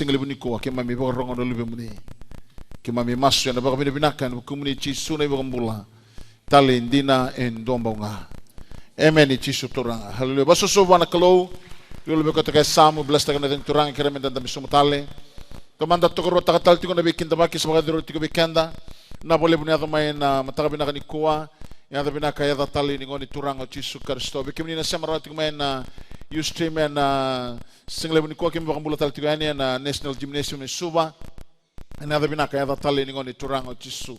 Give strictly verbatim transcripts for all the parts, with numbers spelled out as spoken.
siga levu nikua, keimami vakarogo na luvemuni. Keimami masu ena vakavinavinaka ena vukumuni Jisu na iVakabula. Talei dina e dua bau ga. Emeni Jisu Turaga. Haleluya. Vakasoso vua na Kalou. Lululu vei koya toka e yasamu, blesstaka na yaca ni Turaga, kerea meda dabe sobu tale. Keimami da tokaruataka tale tiko na veikidavaki sa vakayacori tiko vei keda. Na vakalevu ni yaco mai ena mataka vinaka nikua. Yaca vinaka, yaca talei ni Gone Turaga o Jisu Karisito. Vei kemuni na sema rawa tiko mai ena Ustream ena siga levu nikua, keimami vakabula tale tiko yani ena National Gymnasium e Suva. Ena yaca vinaka, yaca talei ni Gone Turaga o Jisu.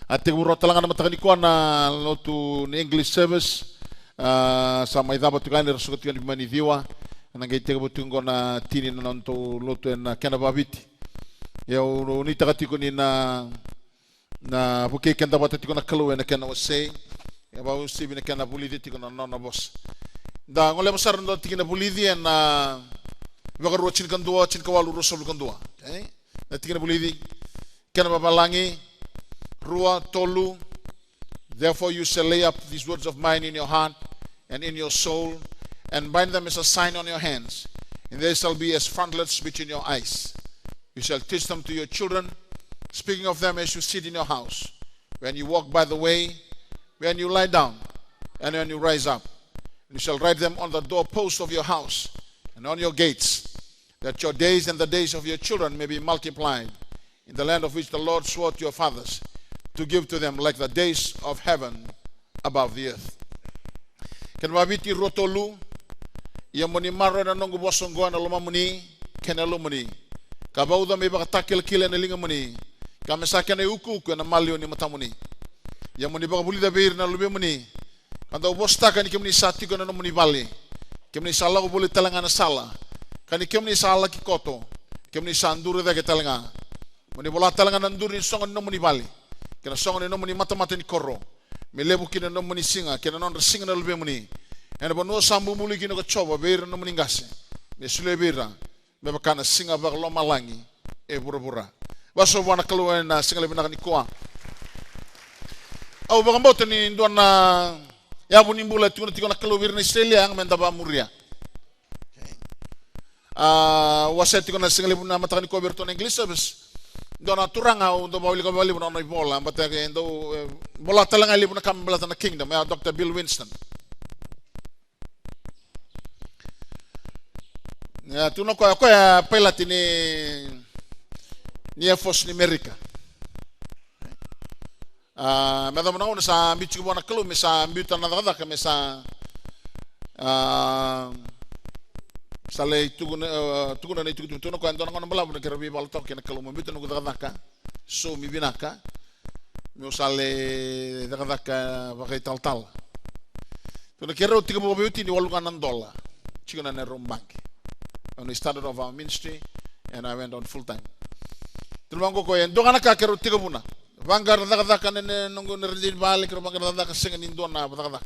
A tekivu rawa tale ga na mataka nikua na lotu ni English service. A, sa mai cava tiko yani, ra suka tiko yani mai ni ciwa. Ena qai tekivu tiko qo na tini na nodatou lotu ena kena vakaviti. Ia au nuitaka tiko ni na, na vukei keda vata tiko na Kalou ena kena wasei. E vakauasivi na kena vulici tiko na nona vosa. Da goleva sara na dua tikina vulici ena Vakarua tinikadua, tinikawalu, ruasagavulu ka dua. Okay? Na tikina vulici, kena vavalagi, rua, tolu. Therefore you shall lay up these words of mine in your heart and in your soul, and bind them as a sign on your hands, and they shall be as frontlets between your eyes. You shall teach them to your children, speaking of them as you sit in your house, when you walk by the way, when you lie down, and when you rise up. And you shall write them on the doorposts of your house and on your gates, that your days and the days of your children may be multiplied in the land of which the Lord swore to your fathers to give to them, like the days of heaven above the earth. Kena vakaviti, rua, tolu. Ia mo ni maroroya na noqu vosa oqo ena lomamuni kei na yalomuni, ka vauca me ivakatakilakila ena ligamuni, ka me sa kena iukuuku ena maliwa ni matamuni. Ia mo ni vakavulica vei ira na luvemuni, ka dau vosataka ni kemuni sa tiko ena nomuni vale, kemuni sa lako voli tale ga ena sala, ka ni kemuni sa laki koto, kemuni sa duri cake tale ga. Mo ni vola tale ga na duri ni sogo ni nomuni vale kei na sogo ni nomuni matamata ni koro, me levu kina na nomuni siga kei na nodra siga na luvemuni ena vanua sa bubului kina ko Jiova vei ira na nomuni qase, me solia vei ira me vaka na siga vakalomalagi e vuravura. Vakasoso vua na Kalou ena siga levu vinaka nikua. Au vakabauta ni dua na yavu ni bula e tukuna tiko na Kalou vei ira na Isireli, yaga meda vakamuria. Okay. A, wasea tiko na siga levu na mataka nikua vei iratou na English service. Dua na turaga au dau vakawilika vakalevu na nona ivola, baleta e dau, e, vola tale ga e levu na ka me baleta na kingdom, ya Doctor Bill Winston. Ya, tukuna o koya, o koya pailate ni, ni Air Force ni Merika. A, me yacova na gauna sa biu tiko vua na Kalou me sa biuta na cakacaka me sa, a, sa lai tukuna, a, tukuna na itukutuku, tukuna o koya e dua na gauna balavu na keirau veivala toka kei na Kalou, mo biuta na noqu cakacaka, saumi vinaka, meu sa lai cakacaka vakaitalatala. Tukuna keirau tekivu vakaveiwatini walu ga na dola. Tiko na neirau baqe. When we started off our ministry and I went on full time. Tukuna vaqo o koya, e dua ga na ka keirau tekivuna. Vaqara cakacaka na, na noqu na radini vale, keirau vaqara cakacaka sega ni dua na cakacaka.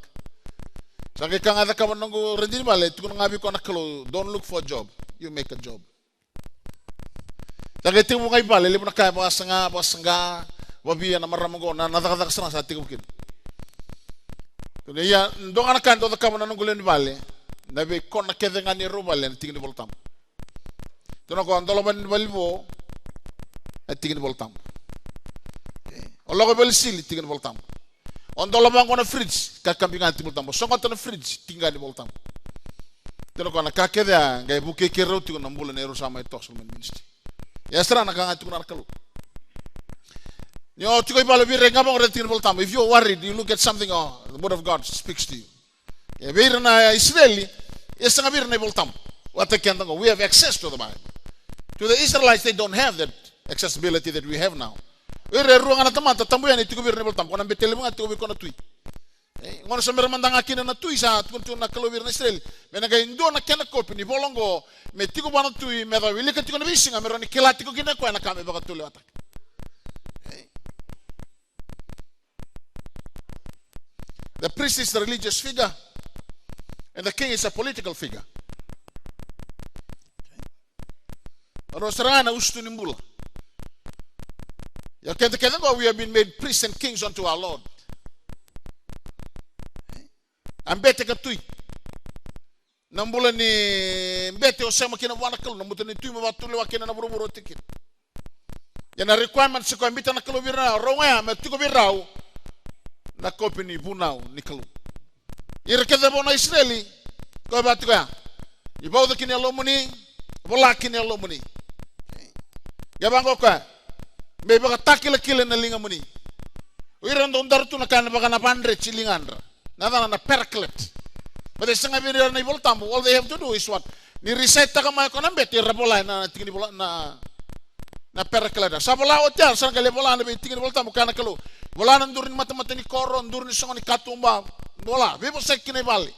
Sa qai ka ga e cakava na noqu radini vale, tukuna ga vei koya na Kalou, don't look for a job. You make a job. Sa qai tekivu ga i vale, levu na ka e vakasaqa, vakasaqa, vavia na marama oqo, na, na cakacaka sara ga sa tekivu kina. Tukuna, ia, dua ga na ka e dau cakava na noqu lewe ni vale, na veikona kece ga ni rau vale, na tiki ni Vola Tabu. Tukuna o koya, o dola vale ni vale vou, na tiki ni Vola Tabu. Okay. O lako i vale sili, tiki ni Vola Tabu. O dola vaqo na fridge, ka kabi ga tiko ni Vola Tabu. O sogota na fridge, tiki ga ni Vola Tabu. Tukuna o koya na ka kece ya, qai vukei keirau tiko na bula ni rau sa mai toso mai na ministry. Ia sara na ka ga tukuna na Kalou. Ni o tiko i vale vei ira e gavaka tiko ni Vola Tabu. If you're worried, you look at something, oh, the word of God speaks to you. E vei ira na Isireli, e sega vei ira na iVola Tabu. Vata keda qo, we have access to the Bible. To the Israelites, they don't have that accessibility that we have now. O ira e rua ga na tamata, tabu yani tiko vei ira na iVola Tabu. Ko na bete levu ga tiko vei ko na tui. E, gauna sa mera mada ga kina na tui sa tukuna tiko na Kalou vei ira na Isireli. Me na qai dua na kena kopi ni vola oqo, me tiko vua na tui, me ra wilika tiko na veisiga, me ra ni kila tiko kina o koya na ka me vakatulewataka. E. The priest is the religious figure, and the king is a political figure. O rau sara ga na usutu ni bula. Ia keda kece qo, we have been made priests and kings unto our Lord. A bete ka tui. Na bula ni bete o sema kina vua na Kalou, na buta ni tui me vakatulewa kina na vuravura o tiko kina. Ia na requirement sa koya biuta na Kalou vei rau, rau ga ya me tiko vei rau na kopi ni vunau ni Kalou. Ira kece vou na Isireli, koya vaka tiko ya. Ni vauca kina yalomuni, vola kina yalomuni. Ia vaqo koya, me ivakatakilakila na ligamuni. O ira dau dara tu na ka na vaka na vadreti ligadra. Na cava na paraclete. Baleta e sega vei ira na iVolatabu, all they have to do is what? Ni recite-taka mai o koya na bete, era vola ena tiki ni vola, na, na paraclete. Sa vola oti ya, sa na qai lai vola na veitiki ni Volatabu, kaya na Kalou. Vola na duru ni matamata ni koro, duru ni sogo ni katuba, vola, veivosaki kina i vale.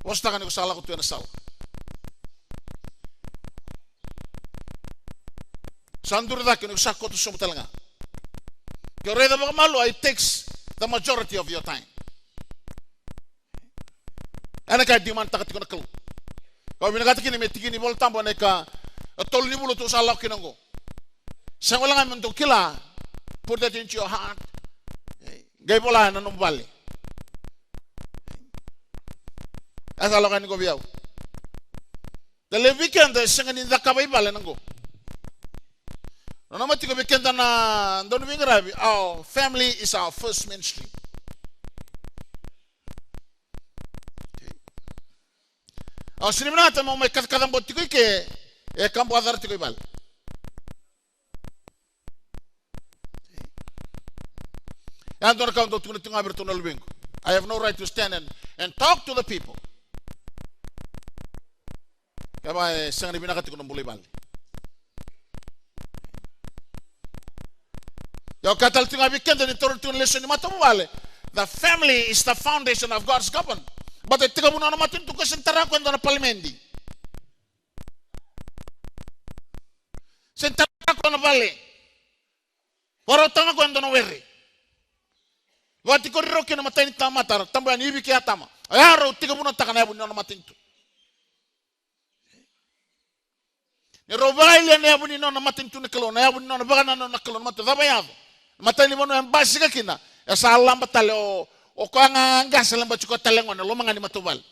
Vosataka ni ko sa lako tu ena sala. Sa duri cake ni ko sa koto sobu tale ga. Ke o raica vakamalua, it takes the majority of your time. Ena ka e demand-taka tiko na Kalou. Kau vinakata kina me tiki ni Volatabu ena ika e tolu ni vula tu sa lako kina oqo. Sega wale ga me dou kila, put that into your heart. Qai vola ena nomu vale. E sa lako yani qo vei au. Da levu vei keda e sega ni cakava i vale na qo. Nanuma tiko vei keda na dau ni veiqaravi, our family is our first ministry. Au sega ni vinakata mo mai kacakaca bau tiko i ke, e ka bau cakacaka tiko i vale. E a dua na ka au dau tukuna tiko ga vei iratou na luvequ. I have no right to stand and, and talk to the people. Kevaka e sega ni vinaka tiko na bula i vale. Ia au kaya tale tiko ga vei keda ni taura tiko na lesoni ni matavuvale. The family is the foundation of God's government. Baleta e tekivu na nona matanitu, ko sega ni tara koya e dua na palimedi. Sega ni tara koya na vale. Vakarautaka koya e dua na were. Vakatikori rau kina na imatai ni tamata, ra tabu yani Ivi kei Atama. Oya rau tekivunataka na yavu ni nona matanitu. Ni rau vakayalia na yavu ni nona matanitu na Kalou, na yavu ni nona vakanananu na Kalou, na matai cava e yaco. Na matai ni vanua e basika kina, e sa laba tale o, o koya ga qase, laba tiko tale gone, loma ga ni matavuvale.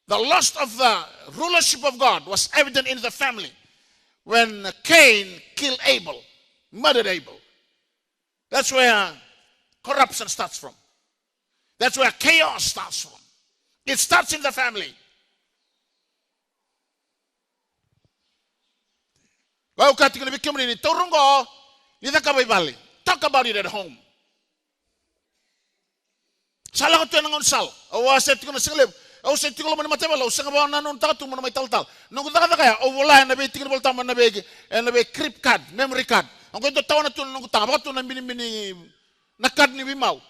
The loss of the rulership of God was evident in the family when Cain killed Abel, murdered Abel. That's where corruption starts from. That's where chaos starts from. It starts in the family. Vau ka tiko na vei kemuni ni taura oqo, ni cakava i vale. Talk about it at home. Sa lako tu ena gaunisala. Au a se tiko na siga levu. Au se tiko loma ni matavuvale, au sega vakananunutaka tu mo na mai talatala. Noqu cakacaka ya, au vola ena veitiki ni Volatabu, ena vei, ena vei grip card, memory card. Au qai dau tawana tu na noqu taga, vaka tu na binibini na card ni veimau.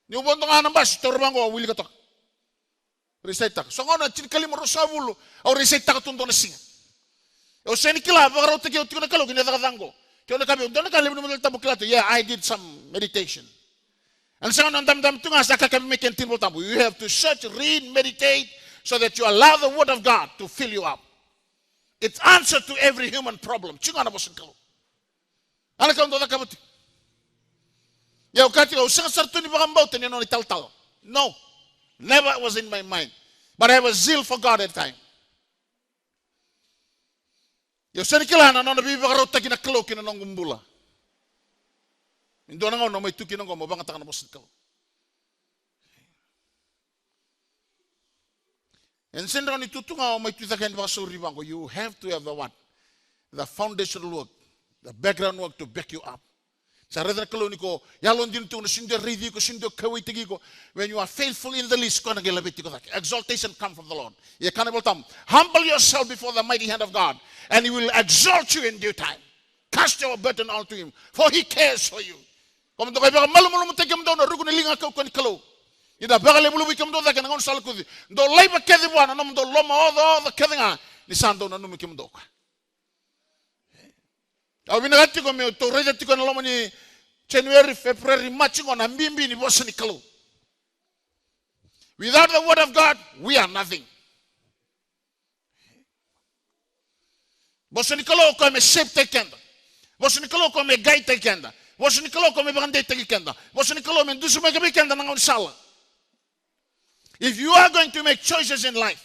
Niu vodo ga na basi, taura vaqo, au wilika toka. Recite-taka. So gauna tinikalima, ruasagavulu, au recite-taka tu dua na siga. Au sega ni kila, vakarautaki au tiko na Kalou ki na cakacaka oqo. Ke au na kaya vei au, dua na ka levu ni Volatabu kila tu. Yeah, I did some meditation. Ena sega ni damudamu tu ga sa kaya mai kina tiki ni Volatabu. You have to search, read, meditate, so that you allow the word of God to fill you up. It's answer to every human problem. Tiko ga na vosa ni Kalou. A na ka au dau cakava tiko. Ia au kaya tiko, au sega sara tu ni vakabauta ni nona italatala. No. Never was in my mind. But I have a zeal for God at the time. Ia au sega ni kila na nona veivakarautaki na Kalou ki na noqu bula. Ni dua na gauna au mai tu kina oqo meu vakayagataka na vosa ni Kalou. E sega ni rawa ni tu tu ga o mai tu cake yani vakasauri vaqo. You have to have the what? The foundational work, the background work to back you up. Sa raica na Kalou ni ko yalodina tu, na sega ni dua e raici iko, sega ni dua e kauwaitaki iko. When you are faithful in the least, koya na qai laveti iko cake. Exaltation come from the Lord. Ia kaya na iVolatabu, humble yourself before the mighty hand of God, and he will exalt you in due time. Cast your burden all to him, for he cares for you. Kemudou qai vakamalumalumutaki kemudou na ruku ni liga kaukauwa ni Kalou. Ni da vakalevulevui kemudou cake na gaunisala kuci. Dou laiva kece vua na nomudou lomaocaoca kece ga, ni sa dau nanumi kemudou o koya. Au vinakata tiko meu tou raica tiko ena loma ni January, February, March qo na bibi ni vosa ni Kalou. Without the word of God, we are nothing. Vosa ni Kalou o koya me shape-taki keda. Vosa ni Kalou ko me guide-taki keda. Vosa ni Kalou ko me vakadeitaki keda. Vosa ni Kalou me dusimaki vei keda na gaunisala. If you are going to make choices in life,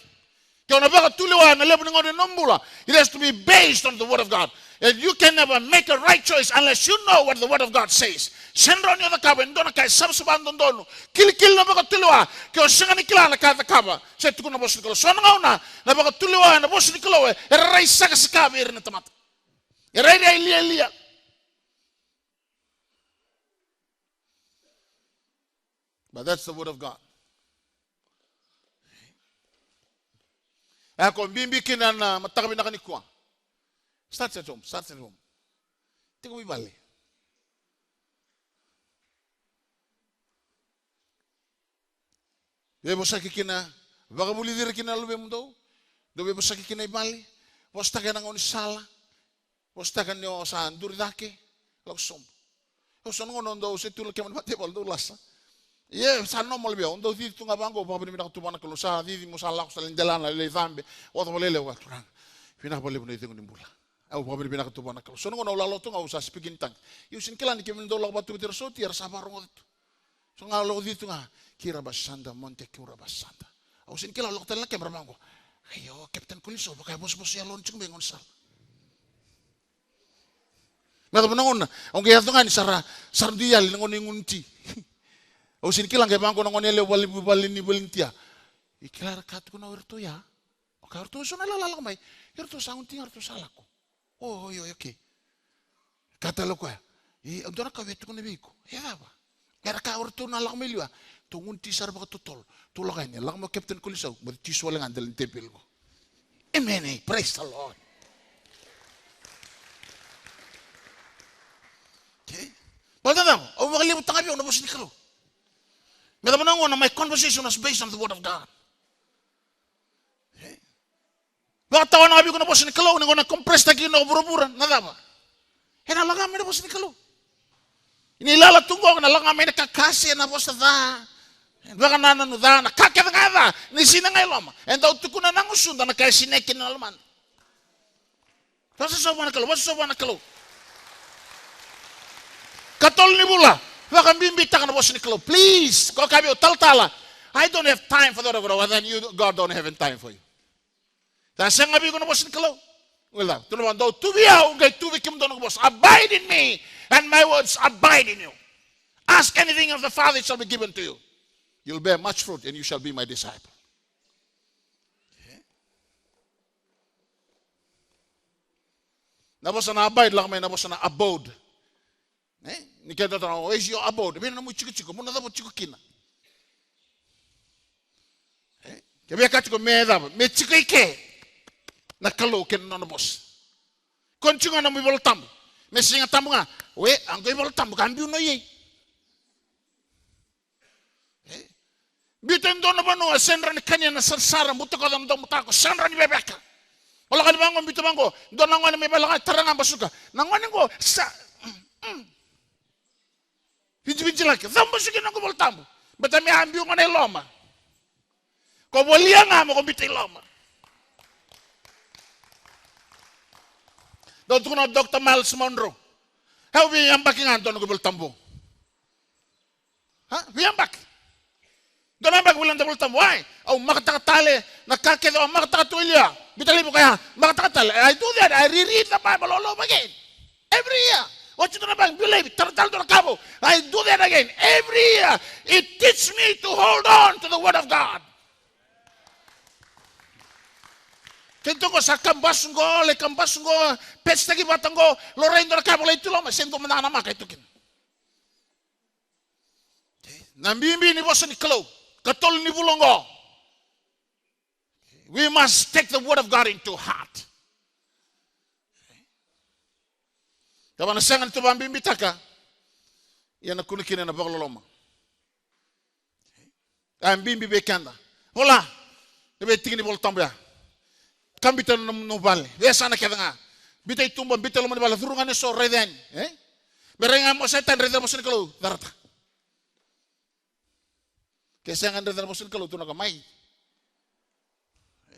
ke o na vakatulewa na levu ni gauna ni nomu bula, it has to be based on the word of God. And you can never make a right choice unless you know what the word of God says. Sega ni o cakava e dua na ka e savasava dodonu, kilikili na vakatulewa, ke o sega ni kila na ka e cakava se tukuna na vosa ni Kalou. So na gauna na vakatulewa ena vosa ni Kalou e, e rai sakasaka vei ira na tamata. E rairai lialia. But that's the word of God. E ko bibi kina na mataka vinaka nikua. Start at home, start at home. Tiko mai vale. Veivosaki kina, vakavulici ira kina na luvemudou. Dou veivosaki kina i vale. Vosataka ena gaunisala. Vosataka ni o sa duri cake, lako sobu. Au sa na gauna dou se tu na kemuni mataivalu dou lasa. Ia sa normal vei au, dou cici tu ga vaqo, vakavinavinaka tu vua na Kalou, sa cici mo sa lako sa lai delana, lai cabe, oca vakalailai vua Turaga. Vinaka vakalevu na icegu ni bula. Au vakavinavinaka tu vua na Kalou. So na gauna au lalo tu ga au sa speak in tongues. Ia au sega ni kila ni kemuni dou lako vata tu vei ira soti, era sa vakarogoca tu. So ga lako cici tu ga, kira basanda, monte kura basanda. Au sega ni kila, lako tale na kemera vaqo. Aio, Captain Kulisau, vaka e vosavosa yalona tiko mai gaunisala. Me yacova na gauna, au qai yaco ga ni sara, sara dui yali na gauna i gunu ti. Au sega ni kila qai vaqo na gauna yalewa vale ni, vale ni, vale ni tia. I kila era ka tukuna o iratou ya. O ka o iratou so na lala lako mai. Iratou sa gunu ti ga, iratou sa lako. O, io, io, okay. Ka tale o koya. E, au dua na ka via tukuna vei iko. E cava? Era ka o ratou na lako mai liu ya. Tou gunu ti sara vakatotolo. Tou lako yani, lako mai o Captain Kulisau. Mo tisu wale ga dela ni tepeli qo. Amen, eh? Praise the Lord. Okay. Baleta na cava? Au vakalevutaka vei au na vosa ni Kalou. Me cava na gauna, my conversation was based on the word of God. Vakatawa na viko na vosa ni Kalou, ni ko na compress taki na vuravura, na cava? Ena lako mai na vosa ni Kalou. Ni lala tu qo, na lako mai na kakase, na vosa ca. Vakanananu ca, na ka kece ga e ca, ni sina ga i loma. E dau tukuna na gusuda, na ka e sinai kina na lomada. Vosa so vua na Kalou, vosa so vua na Kalou. Katolu ni vula, vakabibitaka na vosa ni Kalou. Please, ko kaya vei au, talatala, I don't have time for the word of God, then you, God don't have time for you. Sa sega vei iko na vosa ni Kalou. Well, tukuna vua, dou tu vei au, au qai tu vei kemudou na noqu vosa. Abide in me, and my words abide in you. Ask anything of the Father, it shall be given to you. You'll bear much fruit, and you shall be my disciple. Na vosa na abide, lako mai na vosa na abode. E? Ni keda tana, where is your abode? Vei na nomu itikotiko, mo na cava o tiko kina. E? Ke via ka tiko me cava, me tiko i ke na Kalou kei na nona vosa. Ko ni tiko ga nomu iVola Tabu. Me Siga Tabu ga, we, a qo iVola Tabu, ka biu no i ei. E? Biuta e dua na vanua, sega ni kania na sarasara, butakoca na daubutako, sega ni veveka. O lako yani vaqo, biuta vaqo, dua na gone mai vale ga, tara ga basuka. Na gone qo, sa, mm, mm. Vijiviji lake, cau basuki noqu iVola Tabu. Beta me a biu gone i loma. Ko volia ga mo ko biuta i loma. Dau tukuna o Doctor Myles Munroe. Au veiyabaki ga dua noqu iVola Tabu. Ha? Veiyabaki. Dua na yabaki vula na iVola Tabu. Why? Au makataka tale na ka kece au makataka tu elia. Biuta laivi koya, makataka tale. I do that. I reread the Bible all over again. Every year. Oti dua na yabaki, biu laivi, tara tale dua na ka vou. I do that again. Every year. It teaches me to hold on to the word of God. Keitou qo sa kabasu qo, lai kabasu qo, pecitaki vata qo, laurai dua na ka vou, lai tu loma, se dua mada ga na maka e tu kina. Na bibi ni vosa ni Kalou, katolu ni vula oqo. We must take the word of God into heart. Cava na sega ni tou vakabibitaka, ia na kune kina na vakaloloma. A bibi vei keda. Vola na veitiki ni Vola Tabu ya. Ka biuta na nomu vale. Veiyasana kece ga. Biuta i tuba, biuta i loma ni vale, curu ga ni so, raica yani. E? Me rai ga mo sa tani, raica na vosa ni Kalou, carata. Ke sega ni raica na vosa ni Kalou, tukuna o koya mai. E?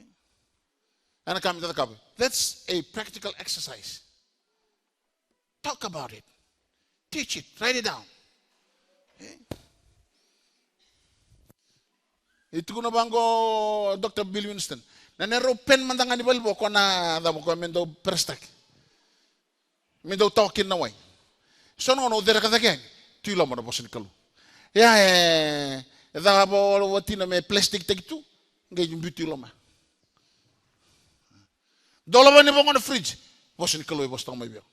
Ena ka me da cakava. That's a practical exercise. Talk about it. Teach it. Write it down. E? E tukuna vaqo o Doctor Bill Winston. Na neirau pen mada ga ni valenivoko na cava koya me dau perestaki. Me dau tawa kina na wai. So na gauna o cereka cake yani, tu i loma na vosa ni Kalou. Ia e, e caka vakawatina me plastic taki tu, qai biuti i loma. Dolava ni vaqo na fridge, vosa ni Kalou e vosataka mai vei au.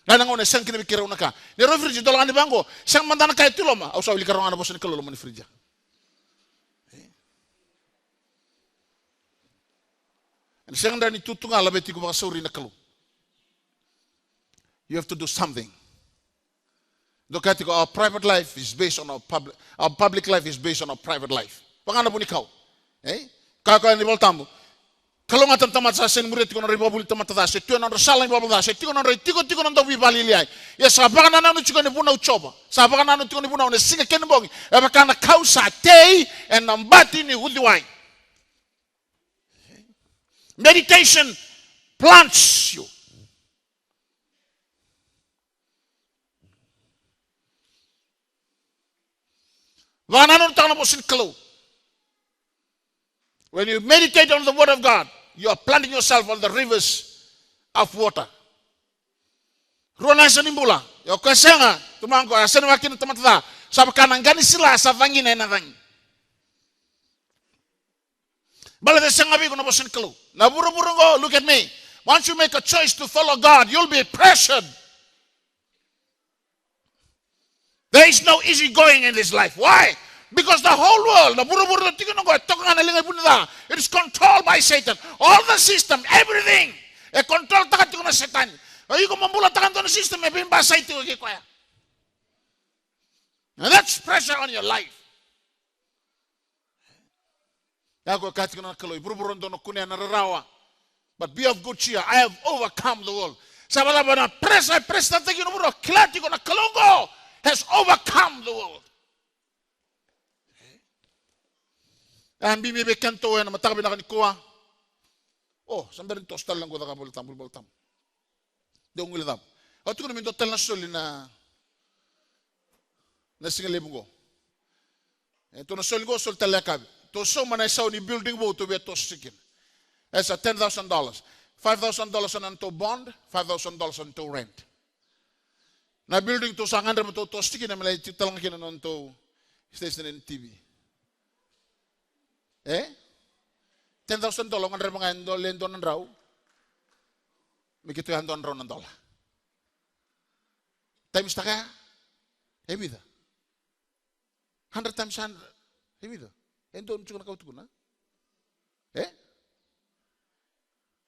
Ia na gauna e sega kina vei keirau na ka. Ni rau fridge, dolava ni vaqo, sega mada na ka e tu i loma, au sa wilika rawa ga na vosa ni Kalou loma ni fridge. Ena sega dra ni tu tu ga laveti iko vakasauri na Kalou. You have to do something. Dou kaya tiko, our private life is based on our public, our public life is based on our private life. Vaka na vunikau. E? Kaya koya ni Volatabu. Kalougata na tamata sa sega ni muria tiko na nodra ivakavuvuli ni tamata ca, se tu ena nodra sala ni ivalavala ca, se tiko na nodra itikotiko na dauveivaliliai. Ia sa vakanananu tiko ni vunau Jiova. Sa vakanananu tiko ni vunau ena siga kei na bogi. E vaka na kau sa tei ena bati ni uciwai. Meditation plants you. Vakanananutaka na vosa ni Kalou. When you meditate on the word of God, you are planting yourself on the rivers of water. Rua na yasa ni bula. Ia o koya sega, tumaqo, a sega ni vaka kina tamata ca. Sa vaka na qa ni sila sa cagina ena cagi. Baleta e sega vei iko na vosa ni Kalou. Na vuravura oqo, look at me. Once you make a choice to follow God, you'll be pressured. There is no easy going in this life. Why? Because the whole world, na vuravura tiko oqo, e toka ga na liga i vunica. It is controlled by Satan. All the system, everything, e control taka tiko na Setani. O iko mo bulataka e dua na system, e veibasai tiko kei koya. And that's pressure on your life. Ia ko e kaya tiko na Kalou, e vuravura dou na kunea na rarawa. But be of good cheer, I have overcome the world. Sa vacava na pressure, e pressure taki na vuravura, kila tiko na Kalou oqo has overcome the world. A bibi vei kedatou ena mataka vinaka nikua. O, sa bera ni toso tale na qo caka voli tabu, voli tabu. Dou guilecava. Au tukuna me dua tale na soli na, na siga levu qo. E, tou na soli qo, soli tale yakavi. Tou sauma na isau ni building vou tou via toso tiko kina. E sa ten thousand dollars. Five thousand dollars na nodatou bond, five thousand dollars na nodatou rent. Na building tou sa gadreva me tou toso tiko kina me lai tiko tale ga kina na nodatou station ni T V. E? Ten thousand dollar, gadreva ga e dua, le dua na drau. Me keitou ya dua na drau na dola. Times taka ya? E vica? Hundred times hundred. E vica? E dua na tiko na kau tukuna. E?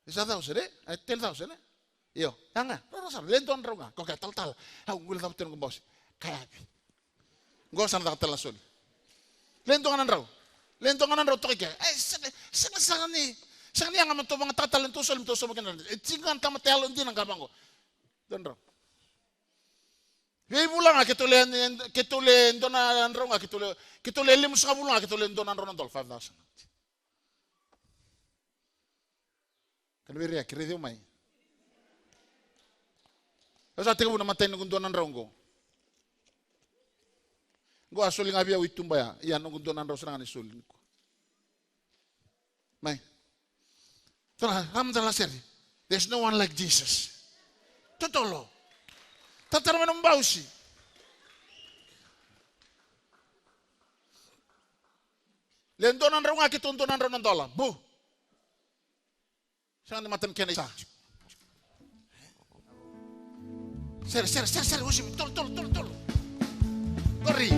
Isa thousand, e? E ten thousand, e? Io. Yaga, roro sara, le dua na drau ga. Koke, talatala. Au guilecava tena ko bausi. Kayavi. Qo sa na caka tale na soli. Le dua ga na drau. Le dua ga na drau toka i ke. E, sega, sega, sega ni, sega ni yaga me tou vagataka tale na tou soli, me tou sauma kina. E tiko ga na tamata yalodina ga vaqo. Dua na drau. Veivula ga keitou le, keitou le dua na drau ga, keitou le, keitou le limasagavulu ga, keitou le dua na drau na dola, five thousand. Ka na vei ria, kerei ceu mai. Au sa tekivu na matai noqu dua na drau qo. Qo a soli ga vei au i tuba ya, ia noqu dua na drau sara ga ni soli nikua. Mai. Tala, rama tala seri. There's no one like Jesus. Totolo. Tatara mai na bausi. Le dua na drau ga keitou dua na drau na dola. Bu. Sega ni mata ni kena isa. Sere, sere, sere, sere, usim, tolo, tolo, tolo, tolo. Qori.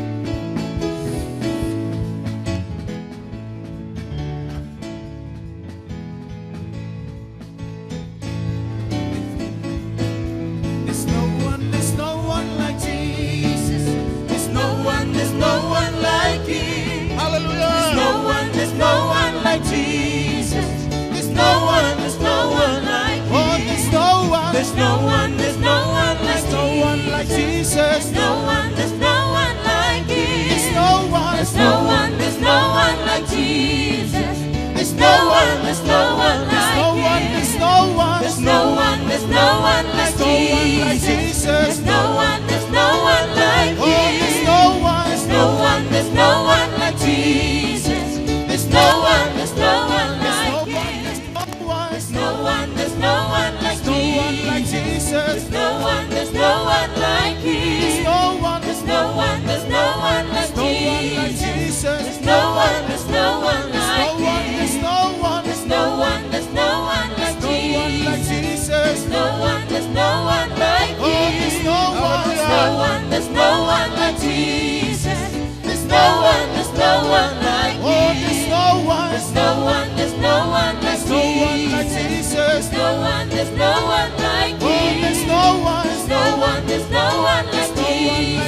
There's no one, there's no one like Jesus. There's no one, there's no one like him. Hallelujah. There's no one, there's no one like Jesus. There's no one, there's no one like him. Oh, there's no one. There's no one, there's no one like, there's no one like Jesus. There's no one, there's no one like There's no one, there's no one like him. There's no one, there's no one like Jesus. There's no one, there's no one like him. There's no one, there's no one like Jesus. There's no one, there's no one like him. There's no one, there's no one like Jesus. There's no one, there's no one like him. There's no one, there's no one like Jesus. There's no one, there's no one like him. There's no one, there's no one like Jesus. There's no one, there's no one like him. There's no one, there's no one like Jesus. There's no one, there's no one like him. There's no one, there's no one like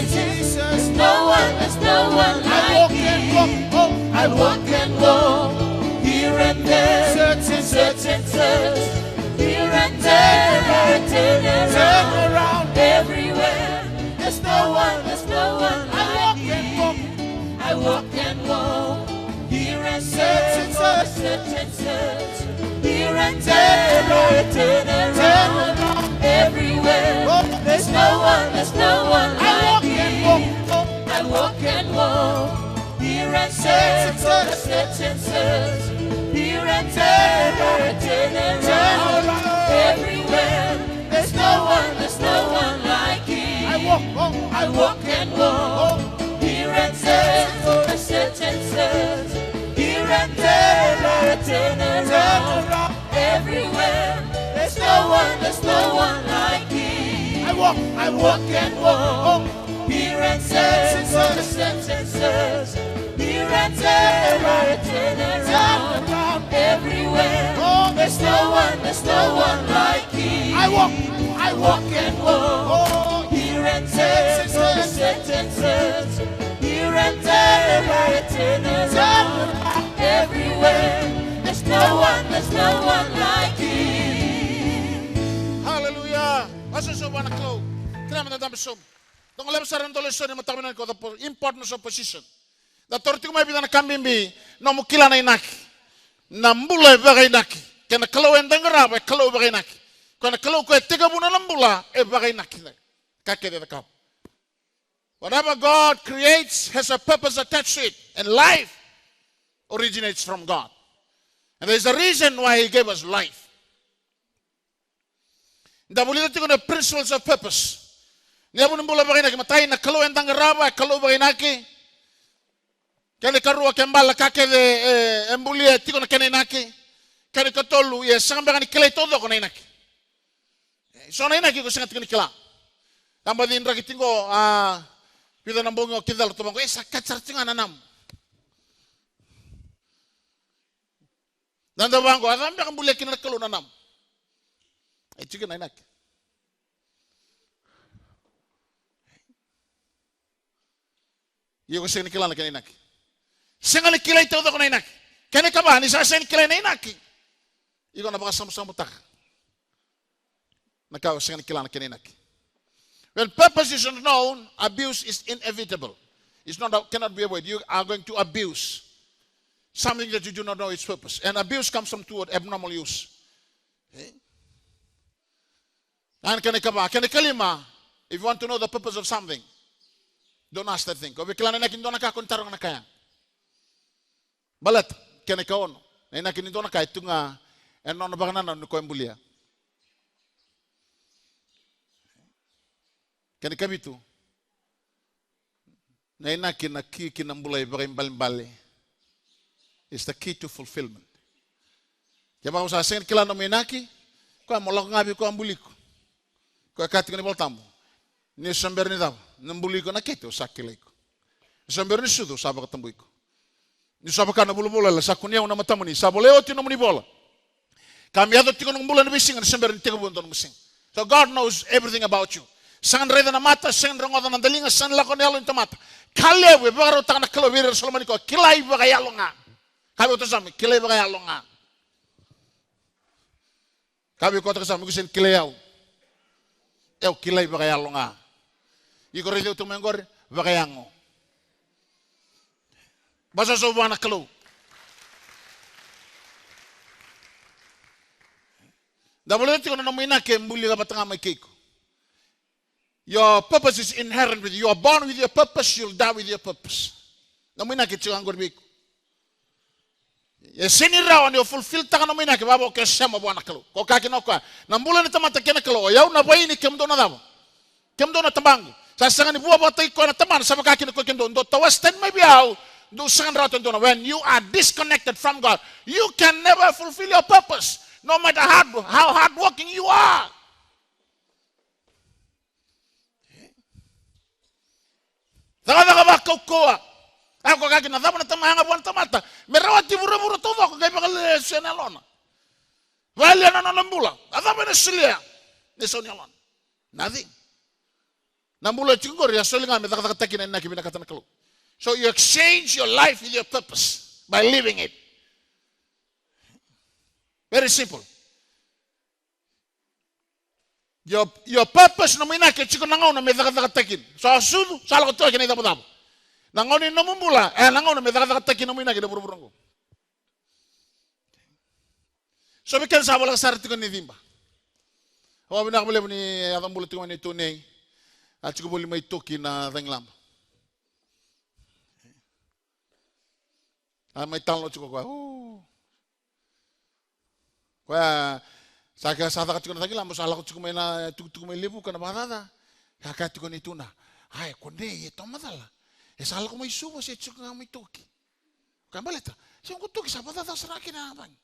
Jesus. There's no one, there's no one like him. I walk and walk here and there, search and search and search, here and there, I turn around, everywhere. There's no one, there's no one like him. I walk and walk here and there, search and search, here and there, I turn around, everywhere. There's no one, there's no one like him. I walk and walk here and search, search and search, here and there, I turn around, everywhere. There's no one, there's no one like him. I walk, I walk and walk here and search, search and search, here and there, I turn around, everywhere. There's no one, there's no one like him. I walk, I walk and walk here and search, search and search, here and there, I turn around, everywhere. There's no one, there's no one like him. I walk, I walk and walk here and search, search and search, here and there, I turn around, everywhere. There's no one, there's no one like him. Hallelujah. Vakasausau vua na Kalou. Kila mada dabe sobu. Dou leva sara na dou lesoni mataka vinaka, the importance of position. Da taura tiko mai vica na ka bibi, nomu kila na inaki. Na bula e vakainaki. Kei na Kalou eda qarava e Kalou vakainaki. Koya na Kalou koya e tekivuna na bula e vakainaki. Ka kece e cakava. Whatever God creates has a purpose attached to it. And life originates from God. And there's a reason why he gave us life. Da vulica tiko na principles of purpose. Na yavu ni bula vakainaki, matai na Kalou eda qarava e Kalou vakainaki. Kena ikarua, ke bale ka kece e, e bulia e tiko na kena inaki. Kena ikatolu, ia e sega beka ni kilai taucoko na inaki. E so na inaki iko sega tiko ni kila. Tabaci draki tiko, a, vica na bogi o kicala tu vaqo, e sa kati sara tiko ga na namu. Da dau vaqo, a cava beka bulia kina na Kalou na namu? E tiko na inaki. Ia ko sega ni kila na kena inaki. Sega ni kilai taucoko na inaki. Kena ikava, ni sa sega ni kilai na inaki, iko na vakasabusabu taka. Na ka o sega ni kila na kena inaki. When purpose is not known, abuse is inevitable. It's not, cannot be avoided. You are going to abuse something that you do not know its purpose. And abuse comes from the word abnormal use. Eh? Na kena ikava, kena ikalima, if you want to know the purpose of something, don't ask that thing. Ko vei kila na inaki ni dua na ka, ko ni taroga na ka ya. Baleta, kena ikaono, na inaki ni dua na ka e tu ga ena nona vakanananu ni koya e bulia. Kena ikavitu, na inaki na ki ki na bula ivakaibalebale. Is the key to fulfillment. Kevaka o sa sega ni kila nomu inaki, koya mo lako ga vei koya a buli iko. Koya e kaya tiko na iVolatabu, ni o se bera ni cava, ni buli iko na kete, au sa kilai iko. Ni o se bera ni sucu, au sa vakatabui iko. Ni sa vaka na vulavula, sa kunei au na matamuni, sa volai oti na nomuni vola. Ka me yaco tiko nomu bula ena veisiga ni se bera ni tekivu e dua nomu siga. So God knows everything about you. Sega ni raica na mata, sega ni rogoca na daliga, sega ni lako na yalo ni tamata. Ka levu e vakarautaka na Kalou vei ira era sa lomani koya, kilai vakayalo ga. Ka vei koya tiko sa mai, kilai vakayalo ga. Ka vei koya tiko sa mai, iko sega ni kilai au. Au kilai vakayalo ga. Iko raici au tiko mai oqori, vakayago. Vakasausau vua na Kalou. Da vulica tiko na nomu inaki e buli ka vata ga mai kei iko. Your purpose is inherent with you. You are born with your purpose, you'll die with your purpose. Nomu inaki e tiko ga qori vei iko. E sega ni rawa ni o fulfilltaka nomu inaki vavo ke sema vua na Kalou. Ko kaya kina o koya, na bula ni tamata kei na Kalou, o yau na vaini, kemudou na cava? Kemudou na tabaqu. Sa sega ni vua vakataki koya na tabana, sa vaka kina ko kemudou. Dou tawase tani mai vei au, dou sega ni rawata e dua na. When you are disconnected from God, you can never fulfill your purpose, no matter hard, how hardworking you are. Cakacaka vakaukauwa. A ko kaya kina, cava na tama yaga vua na tamata? Me rawati vuravura taucoko, qai vakalesui na yalona. Vakayalia na nona bula. A cava ena solia? Na isau ni yalona. Nothing. Na bula e tiko qori, a soli ga me cakacakataki na inaki vinakata na Kalou. So you exchange your life with your purpose by living it. Very simple. Your, your purpose, nomu inaki e tiko na gauna me cakacakataki kina. So a sucu, sa lako toka kina icavacava. Na gauna ni nomu bula, e na gauna me cakacakataki nomu inaki na vuravura oqo. So vei keda sa voleka sara tiko ni ciba. Au vinaka vakalevu ni yaco bula tiko mai na neitou nei. A tiko voli mai Toki na cagilaba. A mai talanoa tiko koya. O. Koya sa kea sa caka tiko na cagilaba, sa lako tiko mai na tukutuku mai Levuka na vakacaca. Sa kaya tiko na neitou na. Ai, ko nei e taumacala. E sa lako mai Suva se tiko ga mai Toki. Ka baleta. Se qo Toki sa vakacaca sara kina na cagi.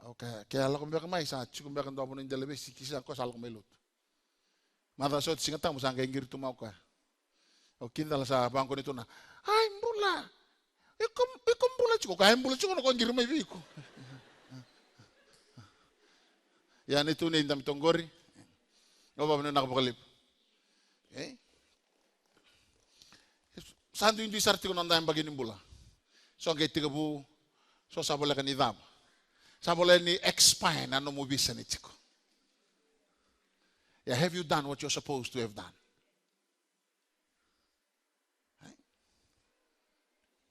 Au kaya, ke a lako beka mai sa tiko beka dua vanua i Dalavesi, ki sa koya sa lako mai lotu. Macawa sa oti Siga Tabu sa qai qiri tu mai o koya. Au kidacala sa vaqo ni tu na, ai bula. Iko, iko bula tiko, ka e bula tiko na ko qiri mai vei iko. Ia ni tu ni dami toqori. Au vavinanaka vakalevu. E? Sa duidui sara tiko na noda yabaki ni bula. So qai tekivu, so sa voleka ni cava. Sa voleka ni expire na nomu visa ni tiko. Yeah, have you done what you're supposed to have done? Right?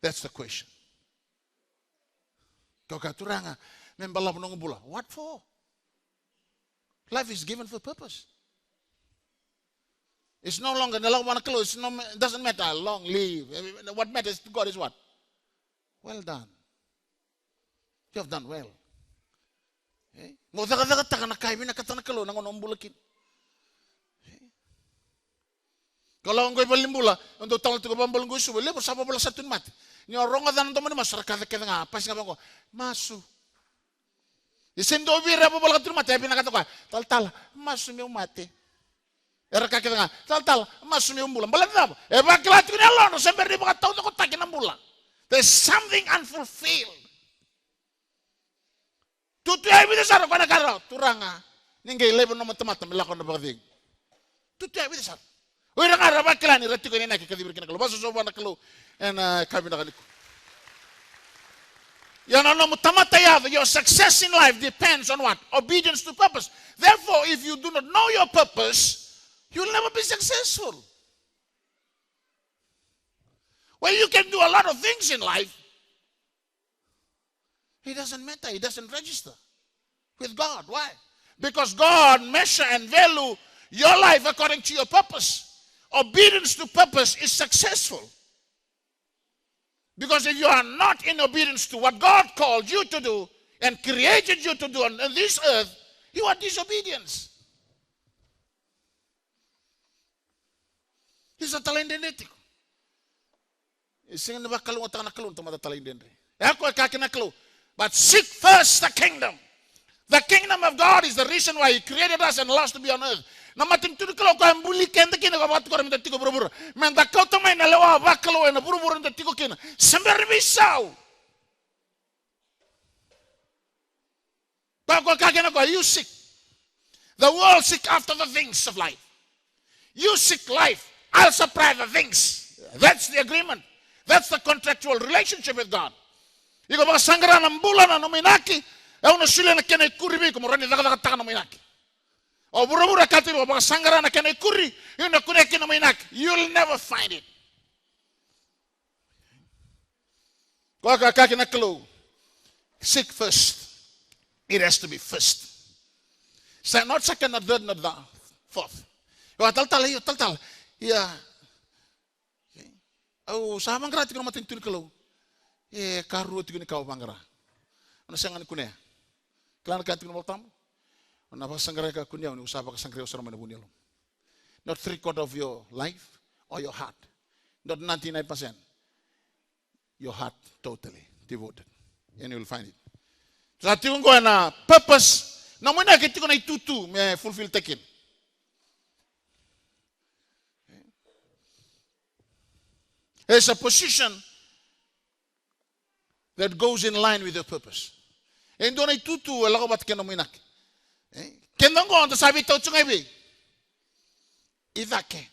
That's the question. Kau kaya, Turaga, me balavu noqu bula. What for? Life is given for purpose. It's no longer, na lako vua na Kalou, it's no, it doesn't matter how long live. What matters to God is what? Well done. You have done well. E? Mo cakacakataka na ka e vinakata na Kalou na gauna o bula kina. E? Ko lako qo i valenibula, o dau tala tiko vakabalavu qo i Suva, levu sa vavala sa tu ni mate. Ni o rogoca na domo ni masu, sa ra kaca kece ga, pasi ga vaqo. Masu. E sega ni dua vei ira e vavala ka tu ni mate, e vinakata koya. Talatala, masu meu mate. Era kaya kece ga, talatala, masu meu bula. Baleta na cava? E vakila tiko ni yalodra se bera ni vakataucokotaki na bula. There's something unfulfilled. Tutu ya e vica sara o koya na ka rawa, Turaga, ni qai laiva na nomu tamata me lako na vakacegu. Tutu ya e vica sara. O ira ga ra vakila ni ra tiko ena inaki kacivi ira kina na Kalou. Vakasoso vua na Kalou ena yakavi vinaka nikua. Ia na nomu tamata yaco, your success in life depends on what? Obedience to purpose. Therefore, if you do not know your purpose, you will never be successful. Well, you can do a lot of things in life. It doesn't matter. It doesn't register with God. Why? Because God measure and value your life according to your purpose. Obedience to purpose is successful. Because if you are not in obedience to what God called you to do and created you to do on, on this earth, you are disobedience. Isa talaidredre tiko. E sega ni vakalougatataka na Kalou na tamata talaidredre. E a koya e kaya kina na Kalou. But seek first the kingdom. The kingdom of God is the reason why he created us and allows us to be on earth. Na matanitu ni Kalou koya e buli keda kina, koya vakatukuna meda tiko e vuravura. Meda kauta mai na lewa vakalou ena vuravura eda tiko kina. Se bera ni veisau. Koya koya e kaya kina o koya, you seek. The world seek after the things of life. You seek life, I'll supply the things. That's the agreement. That's the contractual relationship with God. Iko vakasaqara na bula na nomu inaki, au na solia na kena ikuri vei iko mo rawa ni cakacakataka na nomu inaki. O vuravura e kaya tiko, vakasaqara na kena ikuri, iko na kunea kina nomu inaki. You'll never find it. Koya ka kaya kina na Kalou. Seek first. It has to be first. Se-, not second, not third, not the fourth. Vaka talatala, io, talatala. Ia. Okay. Au sa vaqara tiko na matanitu ni Kalou. E, ka rua tiko ni ka au vaqara. Au na sega ni kunea. Kila na ka tiko na Volatabu. Au na vakasaqarai ka kunea, au ni sa vakasaqarai au sara mai na vu ni yalomu. Not three quarter of your life or your heart. Not ninety-nine percent. Your heart totally devoted. And you will find it. Sa tiko qo ena purpose. Na muna ke tiko na itutu me fulfill taken. It's a position that goes in line with your purpose. E dua na itutu e lako vata kei na nomu inaki. E? Keda qo da sa veitau tu ga i vei? I cake.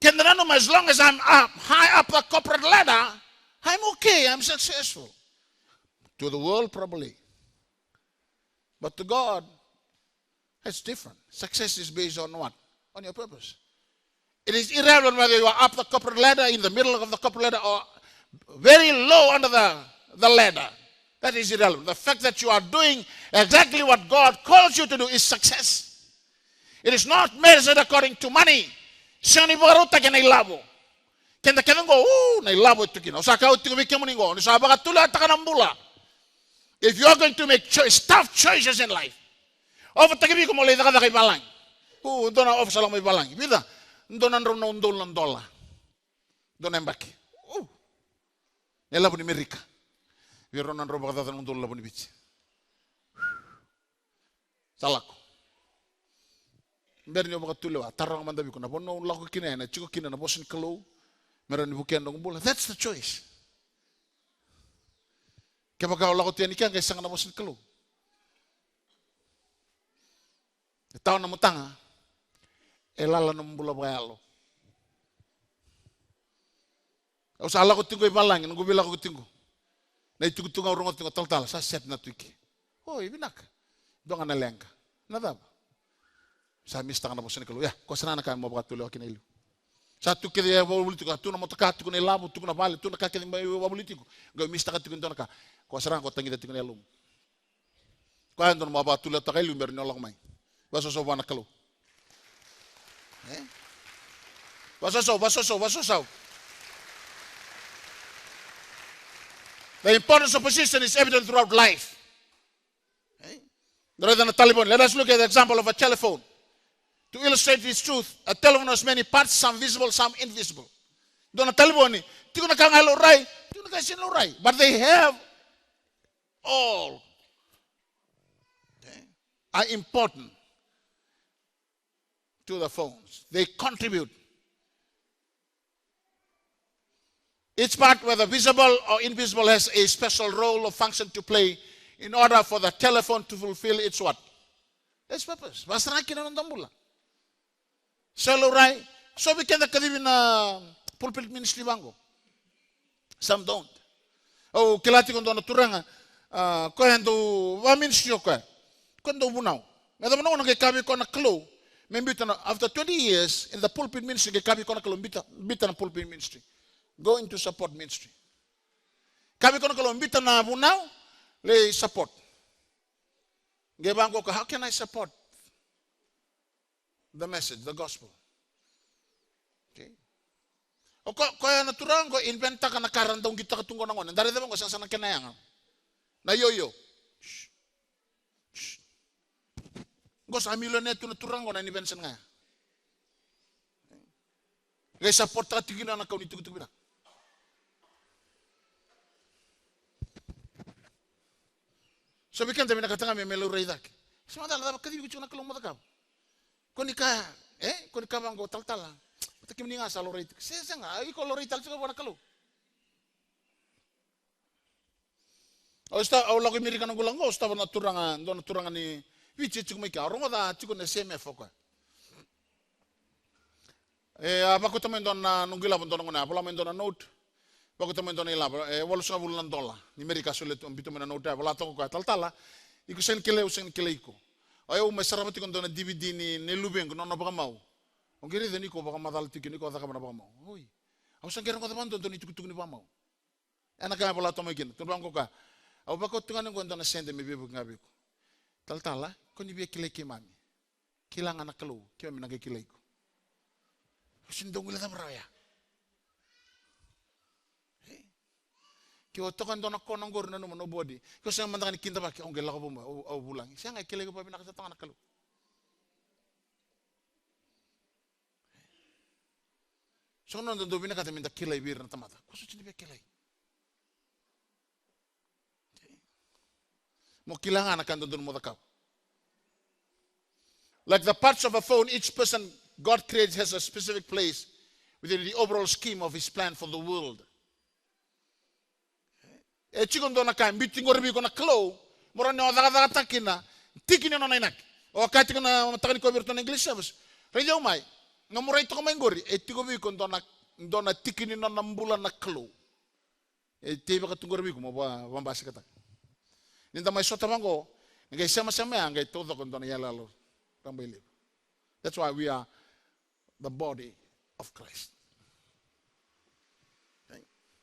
Keda nanuma, as long as I'm up, high up the corporate ladder, I'm okay, I'm successful. To the world, probably. But to God, it's different. Success is based on what? On your purpose. It is irrelevant whether you are up the corporate ladder, in the middle of the corporate ladder, or very low under the, the ladder. That is irrelevant. The fact that you are doing exactly what God calls you to do is success. It is not measured according to money. Sega ni vakarautaki ena ilavo. Keda kece qo, u, na ilavo e tu kina. Au sa kaya tiko vei kemuni qo, ni sa vakatulewataka na bula. If you are going to make choice, tough choices in life, ofataki vei iko mo lai cakacaka i valagi. U, dua na ofa sa lako mai valagi. Vica, dua na drau na udolu na dola. Dua na yabaki. U, na ilavo ni Merika. Vei rau na drau vakacaca na udolu lavo ni Viti. Sa lako. Bera ni o vakatulewa, taroga mada vei iko, na vanua o lako kina, ena tiko kina na vosa ni Kalou me rawa ni vukea na noqu bula? That's the choice. Kevaka o lako tu yani kea qai sega na vosa ni Kalou, e tawa na mataga, e lala na bula vakayalo. Au sa lako tiko i valagi, noqu veilakoyaki tiko. Na itukutuku au rogoca tiko, talatala, sa set na tu i ke. Oi, vinaka. Dua ga na leqa. Na cava? Sa misitaka na vosa ni Kalou. Ia, ko sara na ka mo vakatulewa kina i liu. Sa tu kece e vakavuvuli tiko, a tu na motoka, tu na ilavo, tu na vale, tu na ka kece mai vakavuvuli tiko. Qai misitaka tiko e dua na ka. Ko sara ko tagica tiko na yalomu. Koya e dodonu mo vakatulewataka e liu bera ni o lako mai. Vakasausau vua na Kalou. E? Vakasausau, vakasausau, vakasausau. The importance of position is evident throughout life. E? Raica na talevoni. Let us look at the example of a telephone. To illustrate this truth, a telephone has many parts, some visible, some invisible. Dua na talevoni, tiko na ka ga e laurai, tiko na ka e sega ni laurai. But they have all, okay, are important to the phones. They contribute. Each part, whether visible or invisible, has a special role or function to play in order for the telephone to fulfill its what? Its purpose. Vakasara kina na noda bula. Sa laurai, so vei keda kacivi na pulpit ministry vaqo. Some don't. Au kila tiko dua na turaga, a, koya e dau vakaministry o koya. Koya e dau vunau. Me cava na gauna qai kaya vei koya na Kalou me biuta na, after twenty years in the pulpit ministry, qai kaya vei koya na Kalou, biuta, biuta na pulpit ministry. Go into support ministry. Kaya vei koya na Kalou, biuta na vunau, lai support. Qai vaqo o koya, how can I support the message, the gospel? Okay. O ko, koya na turaga qo inventaka na ka ra dau qitaka tu qo na gone. Da raica vaqo, sega sara na kena yaga. Na ioio. Shh. Shh. Qo sa milionea tu na turaga qo na invention ga ya. Qai supporttaka tiko kina na kau ni tukutuku vinaka. So vei keda vinakata ga me, me laurai cake. Se macala cava kacivi iko tiko na Kalou mo cakava. Ko ni kaya, e? Ko ni kaya vaqo, talatala, vata kemuni ga sa laurai tiko. Se, sega, iko laurai tale tiko vua na Kalou. Au sta, au lako i Merika na noqu lako qo, au sotava na turaga, dua na turaga ni Viti e tiko mai kea. Au rogoca tiko na S M F o koya. E, a vakauta mai dua na noqu ilavo, dua na gone, a vola mai dua na note. Vakauta mai dua na ilavo, e, walusagavulu na dola ni Merika, solia tu, biuta mai na note, a vola toka o koya, talatala, iko sega ni kilai, au sega ni kilai iko. O yau mai sarava tiko dua na D V D ni, ni luvequ, nona vakamau. Au qai raica ni ko vakamacala tiko, ni ko cakava na vakamau. Oi. Au sa qai rogoca vakadua dua na itukutuku ni vakamau. Ena ka e vola toka mai kina, tukuna vaqo o koya, au vakauta ga ni qo e dua na sede me veivuke ga vei iko. Talatala, ko ni via kilai keimami. Kila ga na Kalou, keimami na qai kilai iko. Au sega ni dau guilecava rawa ya. Ke o toka e dua na kona oqori, nanuma, nobody. Ke o sega mada ga ni kidavaki, au qai lako vou mai, au, au vulagi. Sega, e kilai iko vakavinaka sara toka na Kalou. So na dodonu vinakata meda kilai vei ira na tamata. Ko soti ni via kilai. Mo kila ga na ka dodonu mo cakava. Like the parts of a phone, each person God creates has a specific place within the overall scheme of his plan for the world. E tiko dua na ka e biuti qori vei iko na Kalou, mo rawa ni o cakacakataka kina tiki ni nona inaki. O kaya tiko na mataka nikua vei iratou na English service, raici au mai, na mo rai toka mai qori, e tiko vei iko dua na, dua na tiki ni nona bula na Kalou. E tei vakatuqori vei iko mo va, vabasikataka. Ni da mai sota vaqo, e qai semasema ya, qai taucoko dua na iyaloyalo rabailevu. That's why we are the body of Christ.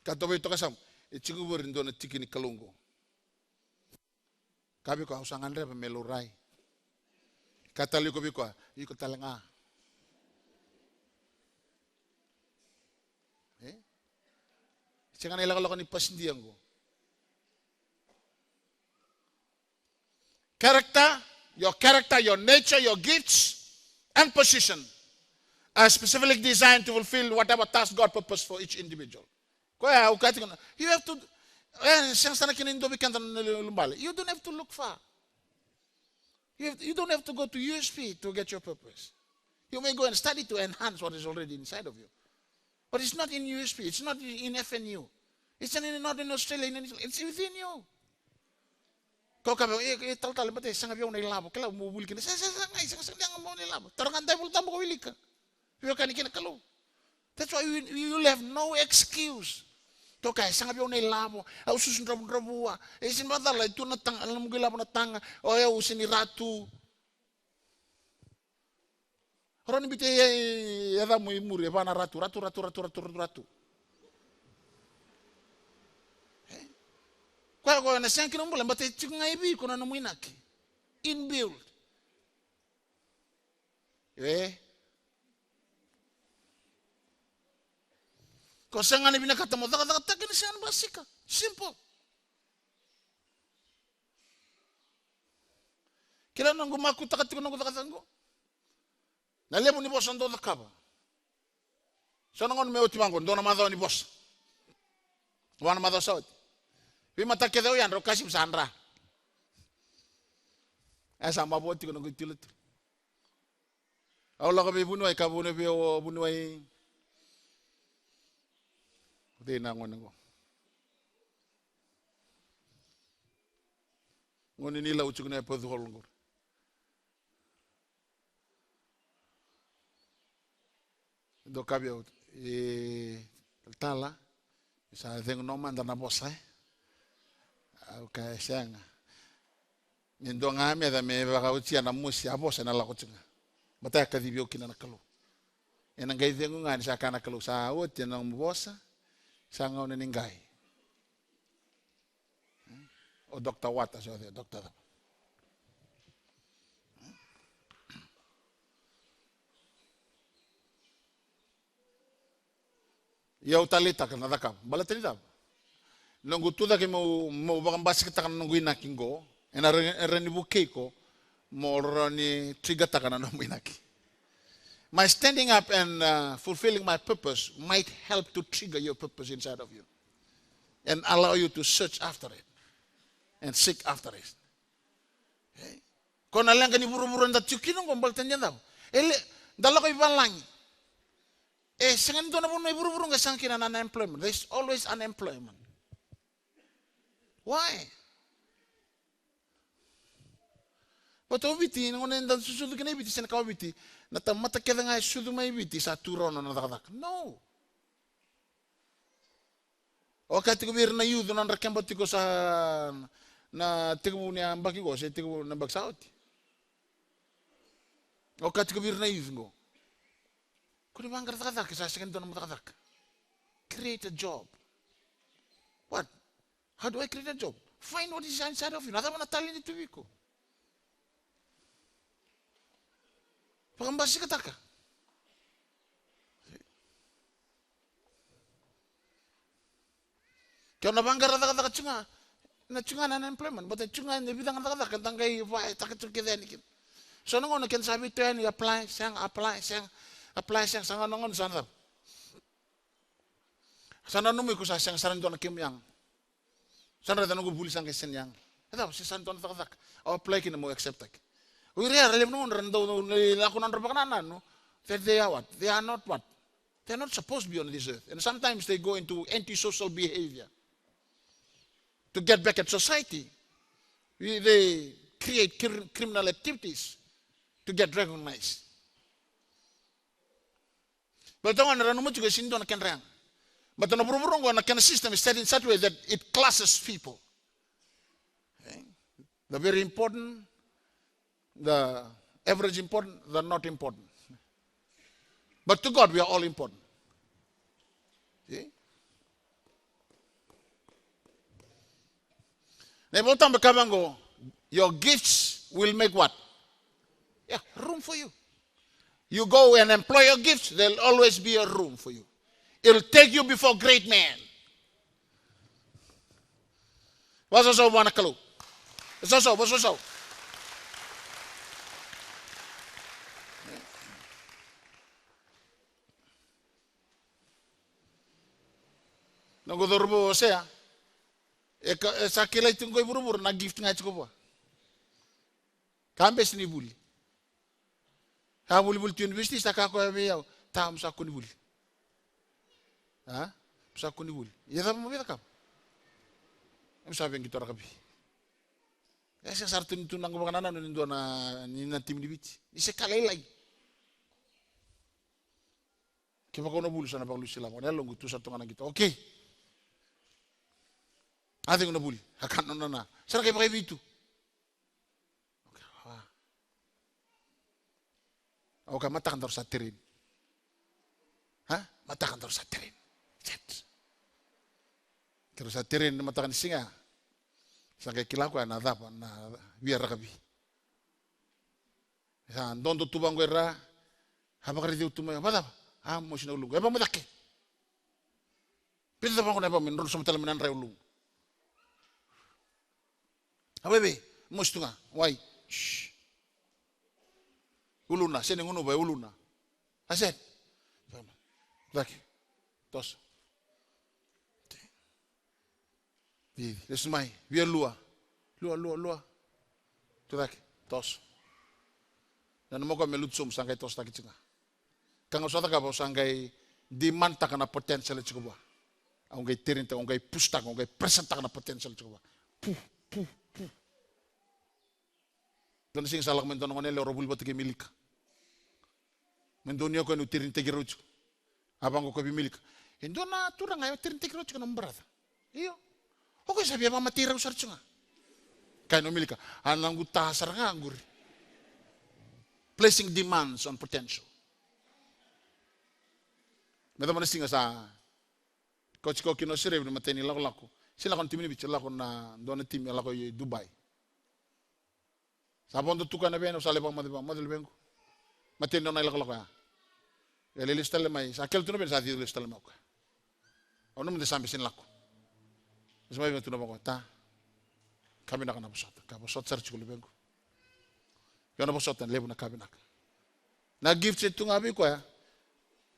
Ka tovei toka samu, e tiko vori dua na tiki ni Kalou qo. Ka vei koya, au sa gadreva me laurai. Ka tale iko vei koya, iko tale ga. E? Sega na ilakolako ni pasidia qo. Character, your character, your nature, your gifts, and position are specifically designed to fulfill whatever task God purposed for each individual. Koya au kaya tiko na, you have to, e, sega sara kina ni dua vei keda na ulubale. You don't have to look far. You have, you don't have to go to U S P to get your purpose. You may go and study to enhance what is already inside of you. But it's not in U S P, it's not in F N U. It's in, not in Australia, in, it's within you. Ko kaya, e, e talatala, baleta e sega vei au na ilavo, kila mo vuli kina. Sega, sega, sega, sega, sega, sega mo na ilavo. Tara ga na iVolatabu ko wilika. Veiwekani kei na Kalou. That's why you, you will have no excuse. Toka e sega vei au na ilavo, au susu dravudravua. E sega ni vakacala, e tu na taga, na noqu ilavo na taga. O yau sega ni ratu. Rawa ni biuta e, e, e yacamu i muri, e va na ratu, ratu, ratu, ratu, ratu, ratu, ratu. E? Koya, koya na sega kina bula, baleta e tiko ga e vei iko na nomu inaki. Inbuilt. E? Ko sega ni vinakata mo cakacakataka ni sega ni basika. Simple. Kila na noqu makutaka tiko na noqu cakacaka qo. Na levu ni vosa dau cakava. So na gauna me oti vaqo, dua na macawa ni vosa. Va na macawa sa oti. Veimataka kece au yadra, au kasivi sa dra. E sa mavoa tiko na noqu itulatula. Au lako vei vuniwai, ka vuniwai, vuniwai. Dei na gone qo. Gone ni Lau tiko na Epathu Hall qori. Dou kaya vei au, e, tala, sa cegu nomada na vosa, e? Au kaya sega. Me dua ga meca me vakaotia na mosi a vosa ena lako tiko ga. Baleta e kacivi au kina na Kalou. Ena qai cegu ga ni sa kaya na Kalou, sa oti na nomu vosa, sa gauna ni qai. O Doctor Waters, o Doctor cava? Ia au taleitaka na cakava. Baleta ni cava? Noqu tucake meu, meu vakabasikataka na noqu inaki qo, ena ra-, rawa ni vukei iko mo rawa ni trigger-taka na nomu inaki. My standing up and, uh, fulfilling my purpose might help to trigger your purpose inside of you and allow you to search after it and seek after it. Hey. Ko na leqa ni vuravura da tiko kina qo, baleta ni cava? E le, da lako i valagi. E sega ni dua na vanua e vuravura qai sega kina na unemployment. There's always unemployment. Why? Baleta o Viti, na gauna eda susucu kina i Viti, se na kawa Viti, na tamata kece ga e sucu mai Viti sa tu rawa na nona cakacaka. No. Au kaya tiko vei ira na youth, na nodra keba tiko sa na tekivu ni yabaki qo, se tekivu na yabaki sa oti. Au kaya tiko vei ira na youth qo. Ko ni vaqara cakacaka, sa sega ni dua na nomu cakacaka. Create a job. What? How do I create a job? Find what is inside of you. Na cava na talent tu vei iko? Vakabasikataka. Ke o na vaqara cakacaka tiko ga, na tiko ga na unemployment, baleta tiko ga na vica ga cakacaka da qai vakataka tiko kece yani kina. So na gauna keda sa veitau yani, apply, sega, apply, sega, apply, sega, sa gauna, gauna sa na cava? Sa nanumi iko sa sega sara ni dua na kemu yaga. Sa na raica noqu vuli sa qai sega ni yaga. E cava, se sa dua na cakacaka au apply kina meu acceptaki. O ira ya ra levu na gauna ra dau lako nodra vakanananu that they are what? They are not what? They are not supposed to be on this earth. And sometimes they go into antisocial behavior to get back at society. We- They create cr- criminal activities to get recognized. Baleta gona ra nanuma tiko e sega ni dua na kedra yaga. Baleta na vuravura oqo na kena system is set in such a way that it classes people. Okay? The very important, the average important, the not important. But to God, we are all important. See? Na iVolatabu e kaya vaqo, your gifts will make what? Yeah, room for you. You go and employ your gifts, there'll always be a room for you. It'll take you before great men. Vasausau vua na Kalou. Vasausau, vasausau. Noqu cauravou o Osea, e ka- e sa kilai tiko qo i vuravura na gift ga e tiko vua. Ka bese ni vuli. Sa volivoli tu university, sa kaya koya vei au, ta, mo sa kua ni vuli. A? Mo sa kua ni vuli. Ia cava mo via cakava? Mo sa via qito rakavi. E sega sara tu ni tu na vakanananu ni dua na, ni na timi ni Viti. Ni se ka lailai. Kevaka o na vuli, sa na vakalusi lavo. Na yaloqu tu sara tu ga na qito. Okay. A cegu na vuli. A ka nona na. Sa na kai vakaivitu. Okay. Au ka mataka daru sa tereni. Ha? Mataka daru sa tereni. Set. Keru sa tereni na mataka ni siga. Sa qai kila koya na cava na via rakavi. Sa dodo tu vaqo e ra. A vakaraici au tu mai, vacava? A mosi na uluqu. E va mo cake. Pita vaqo na e va mo drodro sobu tale mai na dra e uluqu. A veve, mosi tu ga. Wai. Shh. Uluna, sega ni gunuva, e uluna. A sega. Cake. Toso. Vivi, lesu mai, via lua. Lua, lua, lua. Tucake, toso. Na nomu koya me lutu sobu, sa qai tosotaki tiko ga. Ka ga au sa cakava, au sa qai demandtaka na potential e tiko vua. Au qai tirinitaka, au qai pushtaka, au qai presentaka na potential e tiko vua. Pu, pu, pu. Dua na siga sa lako mai dua na gone yalewa, rau vuli vata kei Milika. Me donuya koya niu tirinitaki rau tiko. A vaqo koya vei Milika. E dua na turaga e tirinitaki rau tiko, nomu brother. Io. O koya sa via vakamatei rau sara tiko ga. Kaya o Milika, a noqu ta sara ga qori. Placing demands on potential. Me cava na siga sa kauti koya ki Australia, ni matai ni lakolako. Se lako na timi ni Viti, lako na dua na timi, lako i Dubai. Sa vodo tu koya na veni, au sa lai vakamoce, vakamoce luvequ. Matai ni nona ilakolako ya. E lai lesu tale mai, sa kele tu na veni, sa cici lesu tale mai o koya. Au nanuma de sa bese ni lako. Lesu mai vei au tu na vaqo, ta. Ka vinaka na vosota, ka vosota sara tiko luvequ. Io na vosota, levu na ka vinaka. Na gift e tu ga vei koya.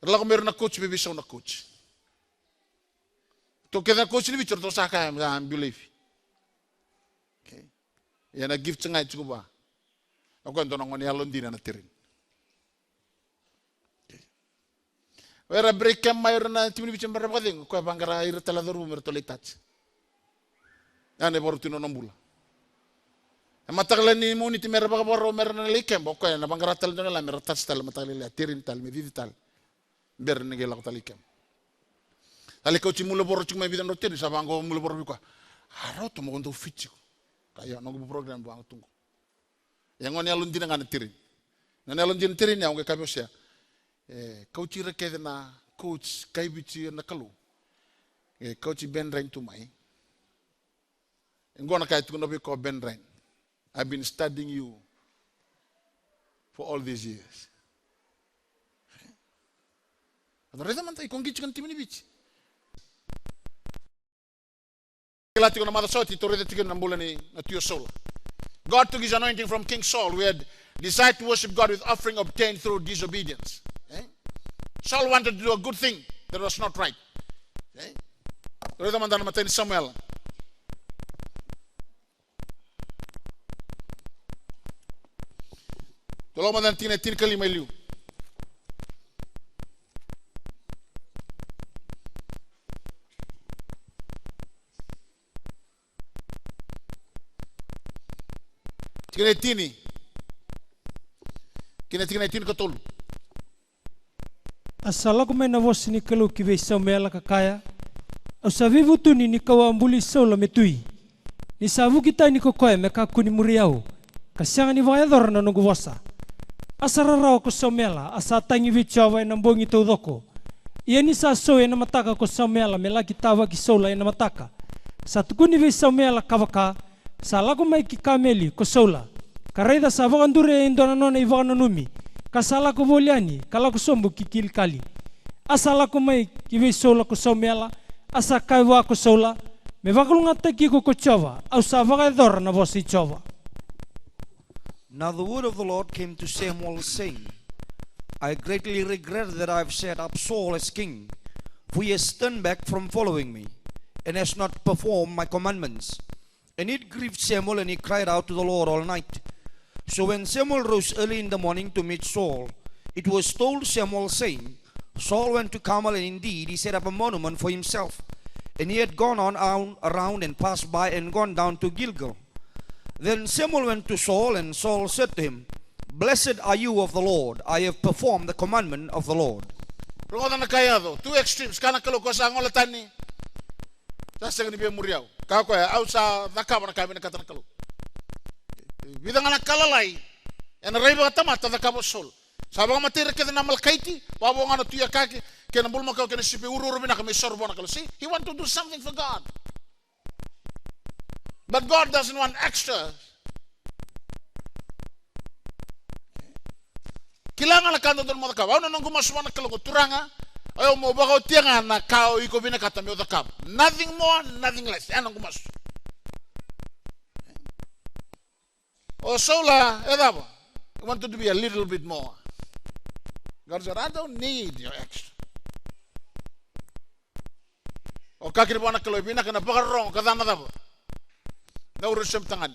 Ra lako mai ira na coach, veiveisau na coach. Tou kece na coach ni Viti, ratou sa kaya, sa biu laivi. Okay. Ia na gift ga e tiko vua. O koya dua na gone yalodina na tereni. Okay. O ira break camp mai ira na timi ni Viti me ra vakacegu, o koya vaqara ira tale na cauravou me ratou lai touch. Ya na ivakarau tu na nona bula. E mataka lailai ni Moniti me ra vakavakarau me ra na lai camp, o koya na vaqara tale dua na lai me ra touch tale, mataka lailai, tereni tale, me cici tale. Bera ni qai lako tale i camp. Sa lai kauti mulavoro tiko mai, vica na drau tereni, sa vaqo mulavoro vei koya. A, rauta mo dau fit tiko. Ka io, noqu program vaqo tu qo. E gone yalodina ga na tereni. Gone yalodina na tereni, au qai kaya vei Osea. E kauti ira kece na coach, kai Viti na Kalou. E kauti Ben Ryan tu mai. E qo na ka e tukuna vei koya o Ben Ryan. I've been studying you for all these years. Raica mada, iko qi tiko na timi ni Viti. Kila tiko na macawa sa oti, tou raica tiko na bula ni na tui o Saula. God took his anointing from King Saul, who had desired to worship God with offering obtained through disobedience. Eh? Saul wanted to do a good thing that was not right. Eh? Raica mada na imatai ni Samuela. Tou lako mada na tikina e tinikalima e liu. Tikina e tini kei na tikina e tinikatolu. A sa lako mai na vosa ni Kalou ki vei Samuela ka kaya, au sa veivutuni ni kau a buli Saula me tui, ni sa vuki tani ko koya me kakua ni muri au, ka sega ni vakayacora na noqu vosa. A sa rarawa ko Samuela, a sa tagi vei Jiova ena bogi taucoko. Ia ni sa sou ena mataka ko Samuela me laki tavaki Saula ena mataka, sa tukuni vei Samuela ka vaka, sa lako mai ki Kameli ko Saula, ka raica sa vakaduria e dua na nona ivakananumi, ka sa lako voli yani ka lako sobu ki Kilikali. A sa lako mai ki vei Saula ko Samuela, a sa kaya vua ko Saula, me vakalougatataki iko ko Jiova, au sa vakayacora na vosa i Jiova. Now the word of the Lord came to Samuel, saying, I greatly regret that I have set up Saul as king, for he has turned back from following me, and has not performed my commandments. And it grieved Samuel, and he cried out to the Lord all night. So when Samuel rose early in the morning to meet Saul, it was told Samuel, saying, Saul went to Carmel, and indeed he set up a monument for himself. And he had gone on, on around and passed by and gone down to Gilgal. Then Samuel went to Saul, and Saul said to him, Blessed are you of the Lord, I have performed the commandment of the Lord. Rogoca na ka e yaco, two extremes, ka na Kalou ko sa gole tani. Sa sega ni via muri au. Ka koya, au sa cakava na ka e vinakata na Kalou. Vica ga na ka lalai ena rai vakatamata cakava o Saul. Sa vakamatei ira kece na Amalekaiti, vakavo ga na tui Akaki, kei na bulumakau kei na sipi, uruuru vinaka me isoro vua na Kalou. See, he want to do something for God. But God doesn't want extra. Kila ga na ka dodonu mo cakava. Au na noqu masu vua na Kalou, Turaga, au mo vakaotia ga na ka o iko vinakata meu cakava. Nothing more, nothing less. E noqu masu. O Saula, e cava? He wanted to be a little bit more. God said, I don't need your extra. O kaya kina vua na Kalou, e vinaka na vakarorogo ka ca na cava? Na uro ni somi tagane.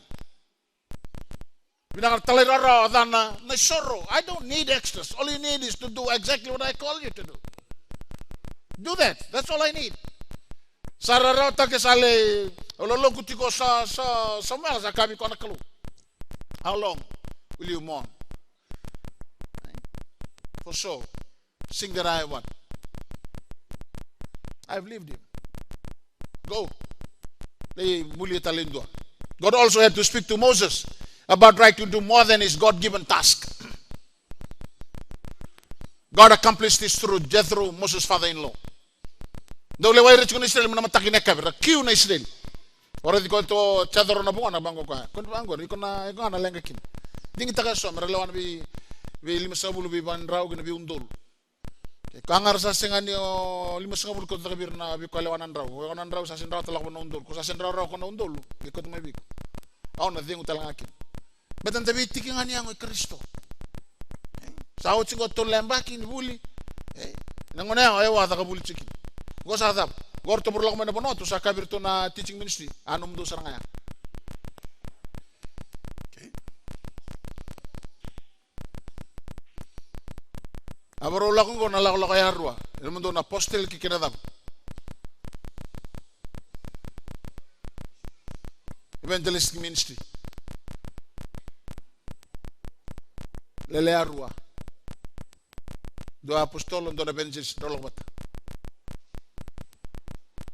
Vinaka na talairawarawa, ca na, na isoro. I don't need extras. All you need is to do exactly what I call you to do. Do that. That's all I need. Sa rarawataki, sa lai loloku tiko o Sa, Sa, Samuela, sa kaya vei koya na Kalou, how long will you mourn for Saul? Seeing that I have what? I have leaved him. Go. Lai mulia tale e dua. God also had to speak to Moses about trying to do more than his God-given task. God accomplished this through Jethro, Moses' father-in-law. Dau lewai ira tiko na Isireli mai na mataka ni yakavi, ra kiu na Isireli. Waraici koya o Jethro na vugona, vaqo koya. Ko ni vaqo, iko na, iko ga na leqa kina. Digitaka eso me ra lewa na vei, vei limasagavulu, vei vadrau kei na vei udolu. Ke koya ga ra sa sega ni o limasagavulu, kauta cake vei ira na vei koya lewa na drau. Lewa na drau sa se drawata lako vua na udolu. Ko sa se drawarawa ko na udolu, qai kauta mai vei iko. Au na cegu tale ga kina. Baleta da veitiki ga ni yago i Karisito. E, sa oti qo tolu na yabaki ni vuli. E, na gauna ya o yau a caka vuli tiko kina. Qo sa cava? Qo ratou vakarau lako mai na vanua, tou sa kaya vei iratou na teaching ministry, a nomudou sara ga ya. Okay. A vakarau lako qo na lakolako yarua. E nomudou na apostolic kei na cava? Evangelistic ministry. Lewe yarua. Dua apositolo, dua na evangelist, drau lako vata.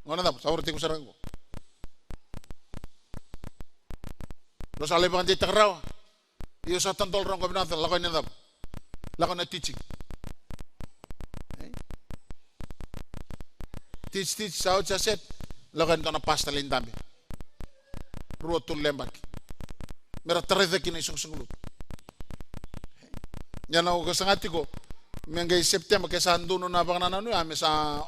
Gauna cava? Sa ura tiko sara qo. Dou sa lai vakadeitaka rawa. Io, sa tadola rawa qo, vinaka, lako yani na cava? Lako na teaching. E? Teach, teach, sa oti sa set, lako yani dua na pastor lai dabe. Rua, tolu na yabaki. Me ra tarai cake kina isoqosoqo lotu. Ia na ka saga tiko, Me qai September ke sa donu na vakanananu ya, me sa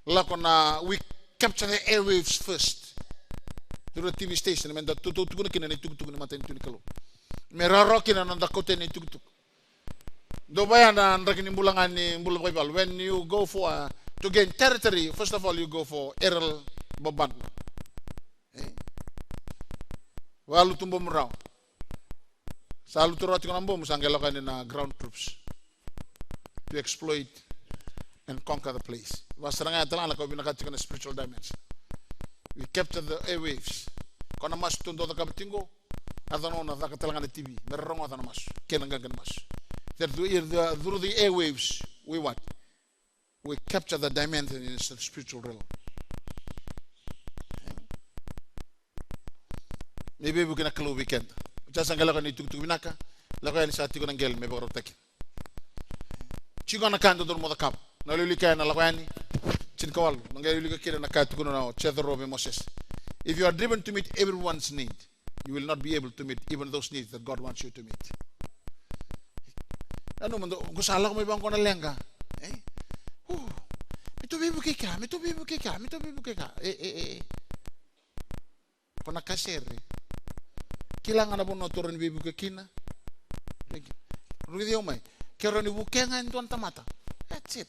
lako na, we capture the airwaves first. Through the T V station, me da tautaukena kina na itukutuku ni matanitu ni Kalou. Me rawarawa kina na noda kauta na itukutuku. Dou vaya na draki ni bula ga ni bula vakaivalu. When you go for, uh, to gain territory, first of all, you go for aerial bombardment. E? Valutu bomu rawa. Sa lutu rawa tiko na bomu, sa qai lako yani na ground troops to exploit and conquer the place. Vaka sara ga ya tale ga na ka au vinakata tiko na spiritual dimension. We capture the airwaves. Ko na masu tou dau cakava tiko, a caka na caka tale ga na T V, me ra rogoca na masu kei na qaqa ni masu. That through the, through the airwaves, we what? We capture the dimension in the spiritual realm. Me veivuke na Kalou vei keda. Oti ya sa qai lako yani na itukutuku vinaka, lako yani sa tiko na qele me vakarautaki. Tiko na ka dodonu mo cakava. Na wiliwili kaya na Lako Yani tinikawalu, na qai wilika kina na ka e tukuna o Jethro vei Mosese. If you are driven to meet everyone's need, you will not be able to meet even those needs that God wants you to meet. Nanuma, qo sa lako mai vaqo na leqa. E? Uh, me tou veivuke kea, me tou veivuke kea, me tou veivuke kea. E, e, e. Ko na kasere. Kila ga na vanua tou rawa ni veivuke kina. Raici au mai. Ke rawa ni vukea ga e dua na tamata. That's it.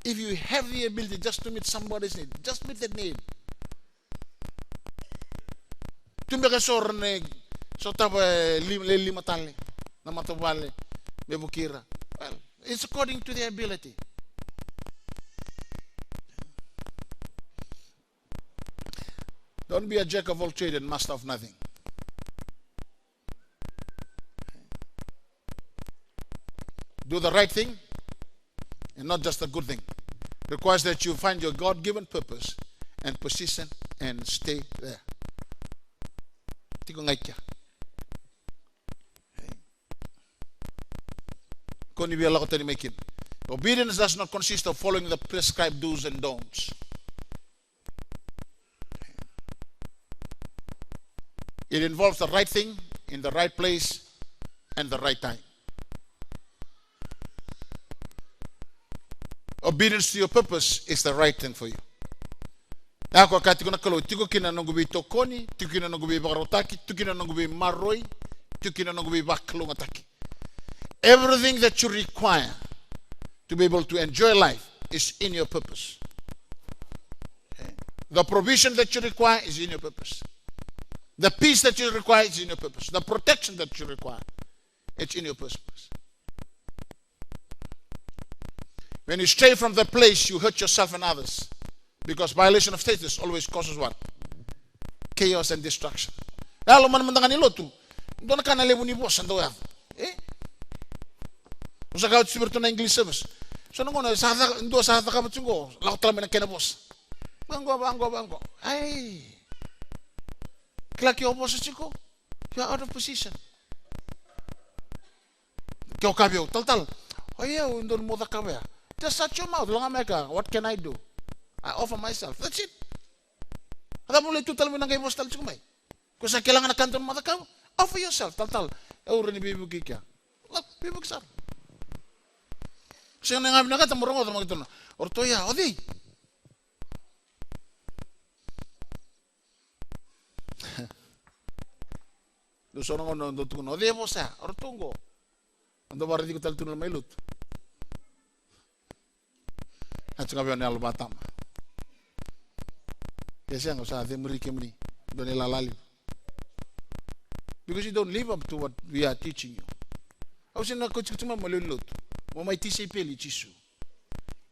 If you have the ability just to meet somebody's need, just meet that need. Tu beka so rawa ni sotava e lima, le lima tale na matavuvale me vukei ira. Well, it's according to their ability. Don't be a jack of all trade and master of nothing. Do the right thing and not just a good thing. Requires that you find your God-given purpose and position and stay there. Tiko ga i kea. Ko ni via lako tani mai kina. Obedience does not consist of following the prescribed do's and don'ts. It involves the right thing in the right place and the right time. Obedience to your purpose is the right thing for you. Ya ko ka tiko na Kalou, tiko kina na noqu veitokoni, tiko kina na noqu veivakarautaki, tiko kina na noqu veimaroroi, tiko kina na noqu veivakalougatataki. Everything that you require to be able to enjoy life is in your purpose. Okay? The provision that you require is in your purpose. The peace that you require is in your purpose. The protection that you require, it's in your purpose. When you stray from the place, you hurt yourself and others. Because violation of status always causes what? Chaos and destruction. Yalo mana mada ga ni lotu. Dua na ka na levu ni vosa dau yaco. E? O sa kaya oti vei iratou na English service. So na gauna sa caka, dua sa cakava tiko qo, lako tale mai na kena vosa. Vaqo, vaqo, vaqo. Ai. Kila ke o vosa tiko, you are out of position. Ke o kaya vei au, talatala, o yau e dodonu mo cakava ya. Just shut your mouth, lako ga mai kaya, what can I do? I offer myself. That's it. A cava mo lai tu tale mai na qai vosa tale tiko mai? Ko sa kila ga na ka dodonu mo cakava. Offer yourself, talatala. Au rawa ni veivuke i kea. Well, veivuke sara. Sega ni ga vinakata mo rogoca mai kina. O ratou ya, o cei? Dou sa na gauna dou tukuna, o cei e vosa ya? O ratou qo. Dou vakaraici iko tale tu na mai lotu. A tiko ga vei au na yalo vakatama. Ia sega, au sa cemuri kemuni. Dou na ilala levu. Because you don't live up to what we are teaching you. Au sega na kauti iko tu mai mo lewe ni lotu. Mo mai tisaipeli i Jisu.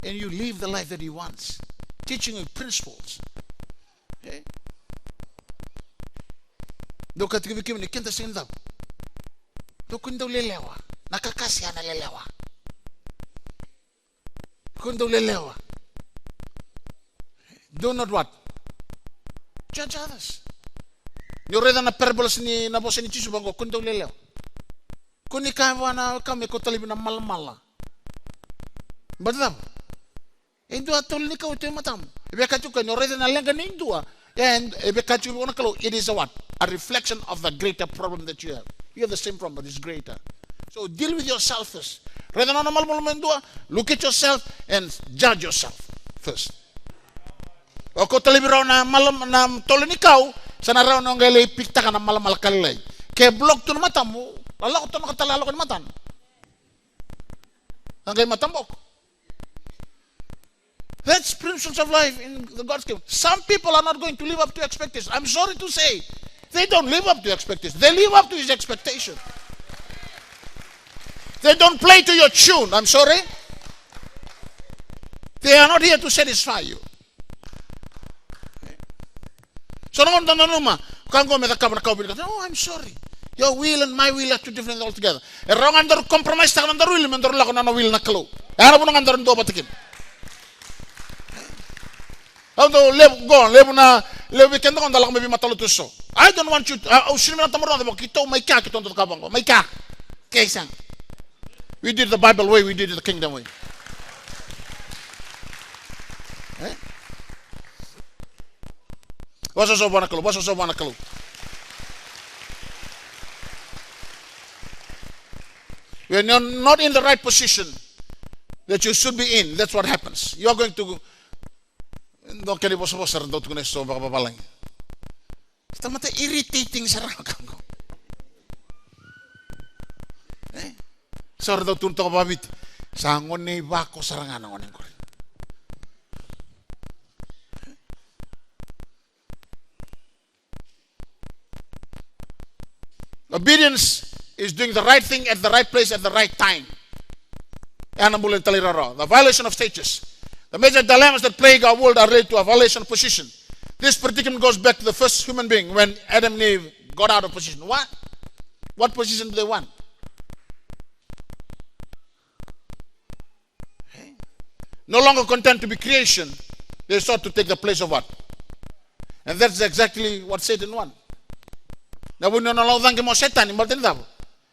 And you live the life that he wants. Teaching you principles. E? Dou kaya tiko vei kemuni, keda sega ni cava. Dou kua ni dau lelewa. Na kakase ya na lelewa. Kua ni dau lelewa. Do not what? Judge others. Ni o raica na parables ni, na vosa ni Jisu vaqo, kua ni dau lelewa. Kua ni kaya vua na wekamu me kau tale vei na malamala. Baleta cava? E dua tolu ni kau e tu e matamu. E via kaya tiko ni o raica na leqa ni dua. E, e via kaya tiko vei iko na Kalou, it is a what? A reflection of the greater problem that you have. You have the same problem, but it's greater. So deal with yourself first. Raica na nona malumalumu e dua, look at yourself and judge yourself first. O kau talevi rawa na malam, na tolo ni kau, sa na rawa ni o qai lai pikitaka na malamala ka lailai. Ke block tu na matamu, lalako tu na ka tale, lalako ni matana. Na qai mataboko. That's principles of life in the God's kingdom. Some people are not going to live up to expectations. I'm sorry to say, they don't live up to expectations. They live up to his expectation. They don't play to your tune. I'm sorry. They are not here to satisfy you. So na gauna da nanuma, ka qo me cakava na ka o vinakata. Oh, I'm sorry. Your will and my will are two different altogether. E rawa ga daru compromise taka na daru will me daru lako na nona will na Kalou. E na vuna ga daru duavata kina. Au dau levu qo, levu na, levu vei keda qo da lako mai veimatalotu eso. I don't want you to, au sega ni vinakata mo rogoca vaka keitou mai kea keitou dau cakava qo. Mai kea. Kei sega. We did the Bible way, we did it the kingdom way. Eh? Wasawasa vua na Kalou, wasawasa vua na Kalou. When you're not in the right position that you should be in, that's what happens. You are going to, dua kena ivosavosa era dau tukuna eso vakavavalagi. Tamata irritating sara ga ka qo. Eh? Sa ra dau tukuna toka vakaviti. Sa gone ivako sara ga na gone qori. Obedience is doing the right thing at the right place at the right time. E na bula ni talairawarawa. The violation of stages. The major dilemmas that plague our world are related to a violation of position. This predicament goes back to the first human being when Adam and Eve got out of position. What? What position do they want? No longer content to be creation, they sought to take the place of what? And that's exactly what Satan want. Na vuni nona laucaqe mai o Setani, baleta ni cava?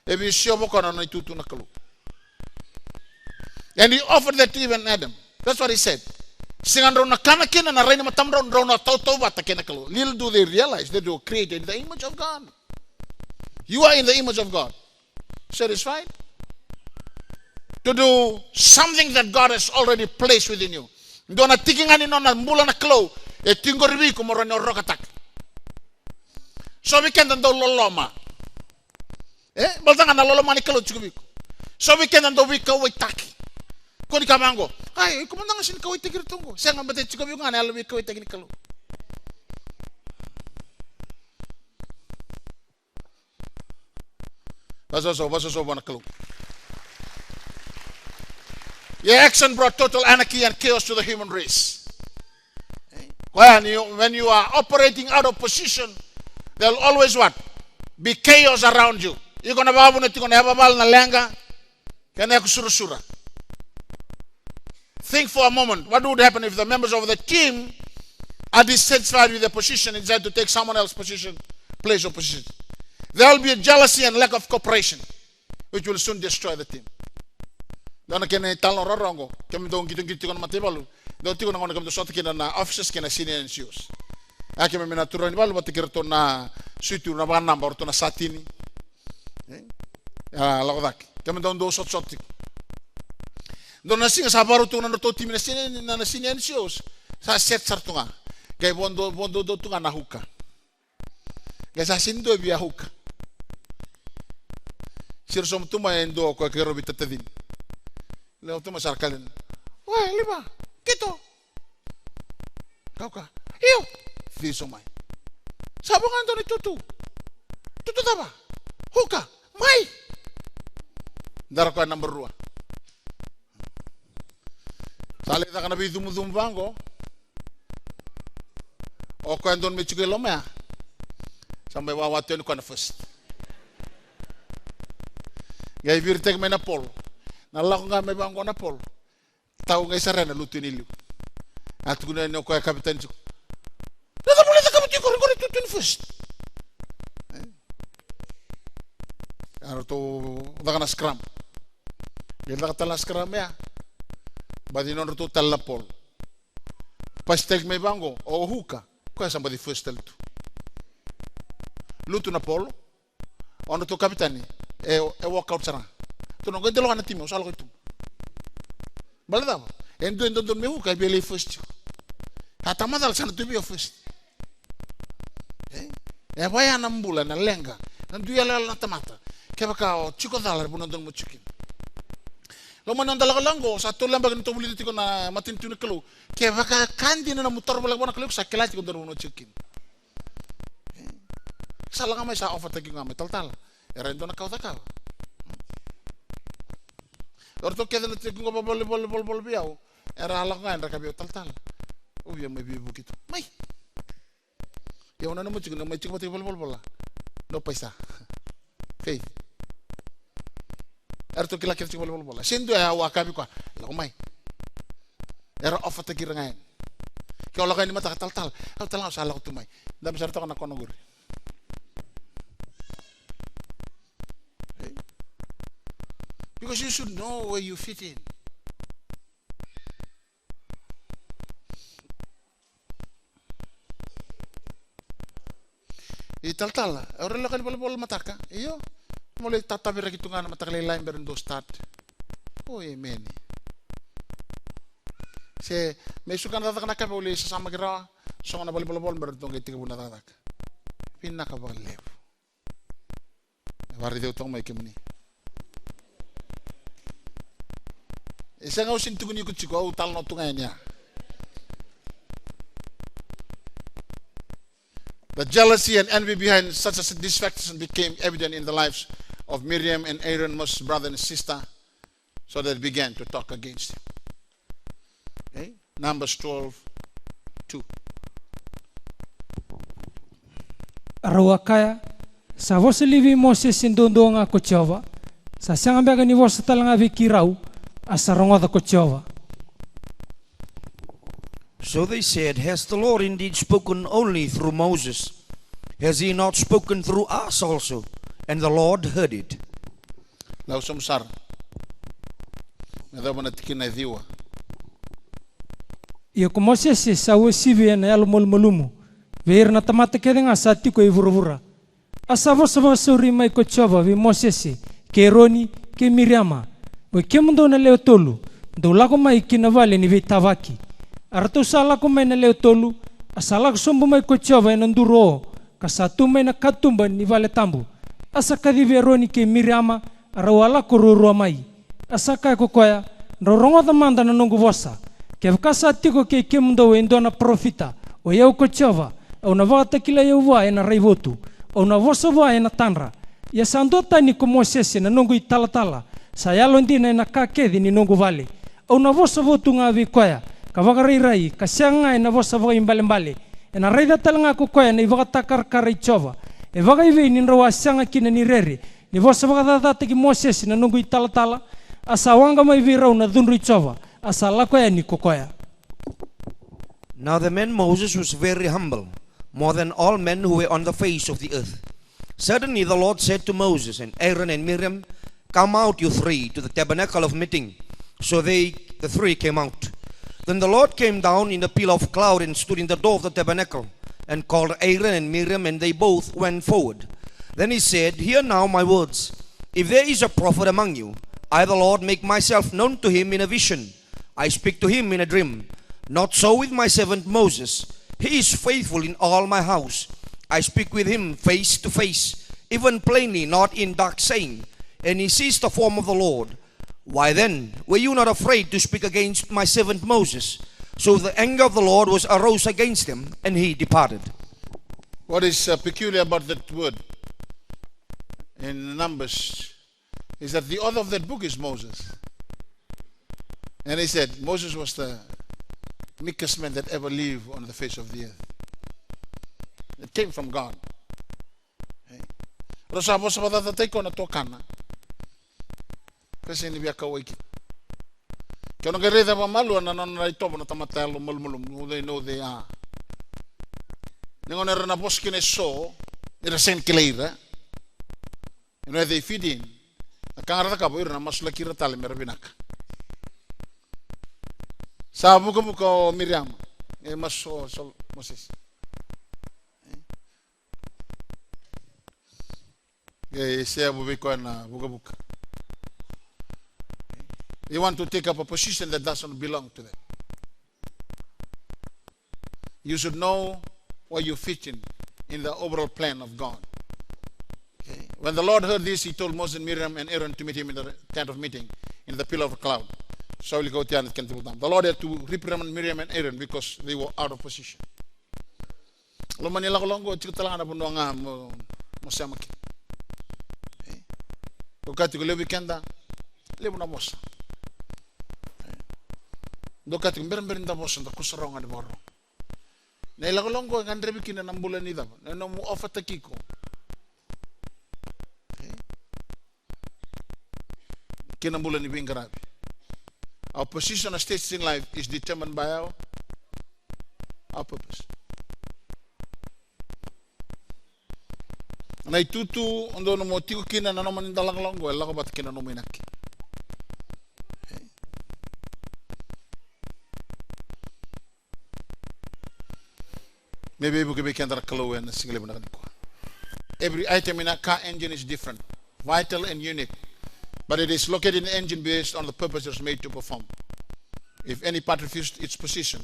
E veisio vua na nona itutu na Kalou. And he offered that to even Adam. That's what he said. Sega drau na kana kina na rai ni matamudrau, drau na tautauvata kei na Kalou. Little do they realize that they were created in the image of God. You are in the image of God. Satisfied? To do something that God has already placed within you. Dua na tiki ga ni nona bula na Kalou e tiko qori vei iko mo rawa ni o rokataka. So vei keda dau loloma. E, baleta ga na loloma ni Kalou tiko vei iko. So vei keda dau veikauwaitaki. Ko ni ka vaqo. Ai, iko mada ga sega ni kauwaitaki iratou qo. Sega, baleta tiko vei iko ga na yalo veikauwaitaki ni Kalou. Vasoso, vasoso vua na Kalou. Your action brought total anarchy and chaos to the human race. Koya ni, when you are operating out of position, there'll always what? Be chaos around you. Iko na vakavuna tiko na yavavala, na leqa, kei na yakusurasura. Think for a moment, what would happen if the members of the team are dissatisfied with their position and decide to take someone else's position, place or position? There will be a jealousy and lack of cooperation, which will soon destroy the team. Dua na kena italanoa rawarawa qo, kemudou qitoqito tiko na mataivalu, dou tiko na gauna kemudou sota kina na officers kei na senior N C Os. A keimami na turaga ni valu vata kei iratou na suitu na vakanaba, o ratou na satini. E? A, lako cake. Kemudou dau sotasota tiko. Dua na siga sa vakarau tu na nodratou timi na senior, na, na senior N C Os. Sa set sara tu ga. Qai vodo, vodo tu ga na huka. Qai sa sega ni dua e via huka. Siro sobu tu mai e dua o koya kei rau veitatacini. Lewa tu mai sara kalena. Oe, Liva, keitou. Kauka. Io. Ciso mai. Sa vo ga dua na itutu. Tutu cava? Huka. Mai. Dara koya naba rua. Sa lai caka na veicumucumu vaqo. O koya donu me tiko i loma ya. Sa mai wawa tu yani koya na first. Qai viritaki mai na polo. Na lako ga mai vaqo na polo. Tau qai sara na lutu ni liu. A tukuna yani o koya kapitani tiko. Na cava lai cakava tiko qori, qori tutu ni first. E? A ratou caka na scrum. Qai caka tale na scrum ya. Baci nodratou tale na polo. Pasitaki mai vaqo, o huka. Koya sa baci first tale tu. Lutu na polo. O nodratou kapitani e, e walk out sara. Au na qai dau lako na timi, au sa lako i tuba. Baleta cava? E dua e dodonu me vuka, e via lai first tiko. A tamata cala sa na tu vei au first. E? E vaya na bula, na leqa, na dui yaloyalo na tamata. Kevaka o tiko cala, era vunadonu mo tiko kina. Lomani noda lakolako qo, sa tolu na yabaki na tou vulica tiko na matanitu ni Kalou. Kevaka ka dina na nomu taro voleka vua na Kalou, sa kila tiko dua na vanua o tiko kina. E? Sa lako mai, sa ofataki ga mai talatala. Era e dua na ka au cakava. O ratou kece na tiko qo vavole, vole, vole, vole vei au. Era a lako ga, era kaya vei au, talatala, au via mai veivuke tu. Mai. Ia au nanuma tiko, na mai tiko vata kei valenivolavola. No paisa. Faith. Eratou kila kece tiko valenivolavola. Se dua e au a kaya vei koya, lako mai. Era ofataki ira ga yani. Ke o lako yani mataka, talatala, au talatala, au sa lako tu mai. Dabe sara toka na kona qori. Because you should know where you fit in. I talatala, au rai lako ni valenivolavola mataka. Io. Mo lai tataviraki tu ga na mataka lailai bera dou start. O, emeni. Se me suka na cakacaka na kape, au lai sasamaki rawa. Sogo na valenivolavola bera dou qai tekivu na cakacaka. Vinaka vakalevu. E varaici au toka mai kemuni. E sega, au sega ni tukuni iko tiko, au talanoa tu ga yani ya. The jealousy and envy behind such a dissatisfaction became evident in the lives of Miriam and Aaron, Moses' brother and sister, so they began to talk against him. Okay? Numbers twelve two. A rau a kaya, sa vosa li vei Mosese duadua ga ko Jiova? Sa sega beka ni vosa tale ga vei keirau? A sa rogoca ko Jiova. So they said, "Has the Lord indeed spoken only through Moses? Has he not spoken through us also?" And the Lord heard it. Lau sobu sara. Me yacova na tikina e ciwa. Ia ko Mosese sa uasivi ena yalomalumalumu vei ira na tamata kece ga sa tiko e vuravura. A sa vosa vakasauri mai ko Jiova vei Mosese, kei Eroni, kei Miriama, "Oi kemudou na lewe tolu, dou lako mai ki na vale ni veitavaki." A ratou sa lako mai na lewe tolu. A sa lako sobu mai ko Jiova ena duru o, ka sa tu mai na katuba ni vale tabu. A sa kacivi Eroni kei Miriama, a rau a lako ruarua mai. A sa kaya ko koya, "Drau rogoca mada na noqu vosa. Kevaka sa tiko kei kemudou e dua na parofita, oi au ko Jiova, au na vakatakilai au vua ena raivotu, au na vosa vua ena tadra." Ia sa duatani ko Mosese na noqu italatala, sa yalodina ena ka kece ni noqu vale. Au na vosa vou tu ga vei koya, ka vakarairai, ka sega ga ena vosa vakaibalebale. Ena raica tale ga ko koya na ivakatakarakara i Jiova. E vakaevei ni drau a sega kina ni rere ni vosa vakacacataki Mosese na noqu italatala? A sa waqa mai vei rau na cudru i Jiova, a sa lako yani ko koya. Now the man Moses was very humble, more than all men who were on the face of the earth. Suddenly the Lord said to Moses and Aaron and Miriam, "Come out, you three, to the tabernacle of meeting." So they, the three, came out. Then the Lord came down in a pillar of cloud and stood in the door of the tabernacle, and called Aaron and Miriam, and they both went forward. Then he said, "Hear now my words. If there is a prophet among you, I, the Lord, make myself known to him in a vision. I speak to him in a dream. Not so with my servant Moses. He is faithful in all my house. I speak with him face to face, even plainly, not in dark saying." And he sees the form of the Lord. Why then were you not afraid to speak against my servant Moses? So the anger of the Lord was arose against them, and he departed. What is, uh, peculiar about that word in Numbers is that the author of that book is Moses. And he said Moses was the meekest man that ever lived on the face of the earth. It came from God. Hey. Rau sa vosa vakacacatai koya na tuakana. Ka sega ni via kauwai kina. Ke o na qai raica vakamalua na nona itovo na tamata yalomalumalumu, they know they are. Ni gauna era na vosa kina eso, era sega ni kilai ira. Ena yaca i Fidin, na ka ga ra cakava o ira na masulaki ira tale me ra vinaka. Sa vukavuka o Miriama, e masu o Sol-, Mosese. E seavu vei koya na vukavuka. They want to take up a position that doesn't belong to them. You should know where you fit in, in the overall plan of God. Okay. When the Lord heard this, he told Moses, Miriam, and Aaron to meet him in the tent of meeting, in the pillar of a cloud. Sa wilika oti yani kena table down. The Lord had to reprimand Miriam and Aaron because they were out of position. Loma ni lakolako oqo, tiko tale ga na vanua ga mo, mo sema kina. E? Ko kaya tiko levu vei keda, levu na vosa. E? Dou kaya tiko, berabera ni da vosa, da kusarawa ga ni vakarorogo. Na ilakolako oqo e gadrevi kina na bula ni cava? Na nomu ofataki iko kei na bula ni veiqaravi. Our position, our status in life is determined by our, our purpose. Na itutu o dou na mo tiko kina na noma ni dau lakolako oqo e lako vata kei na nomu inaki. Me veivuke vei keda na Kalou ena siga levu na ka nikua. Every item in a car engine is different, vital and unique, but it is located in the engine based on the purpose it was made to perform. If any part refuses its position,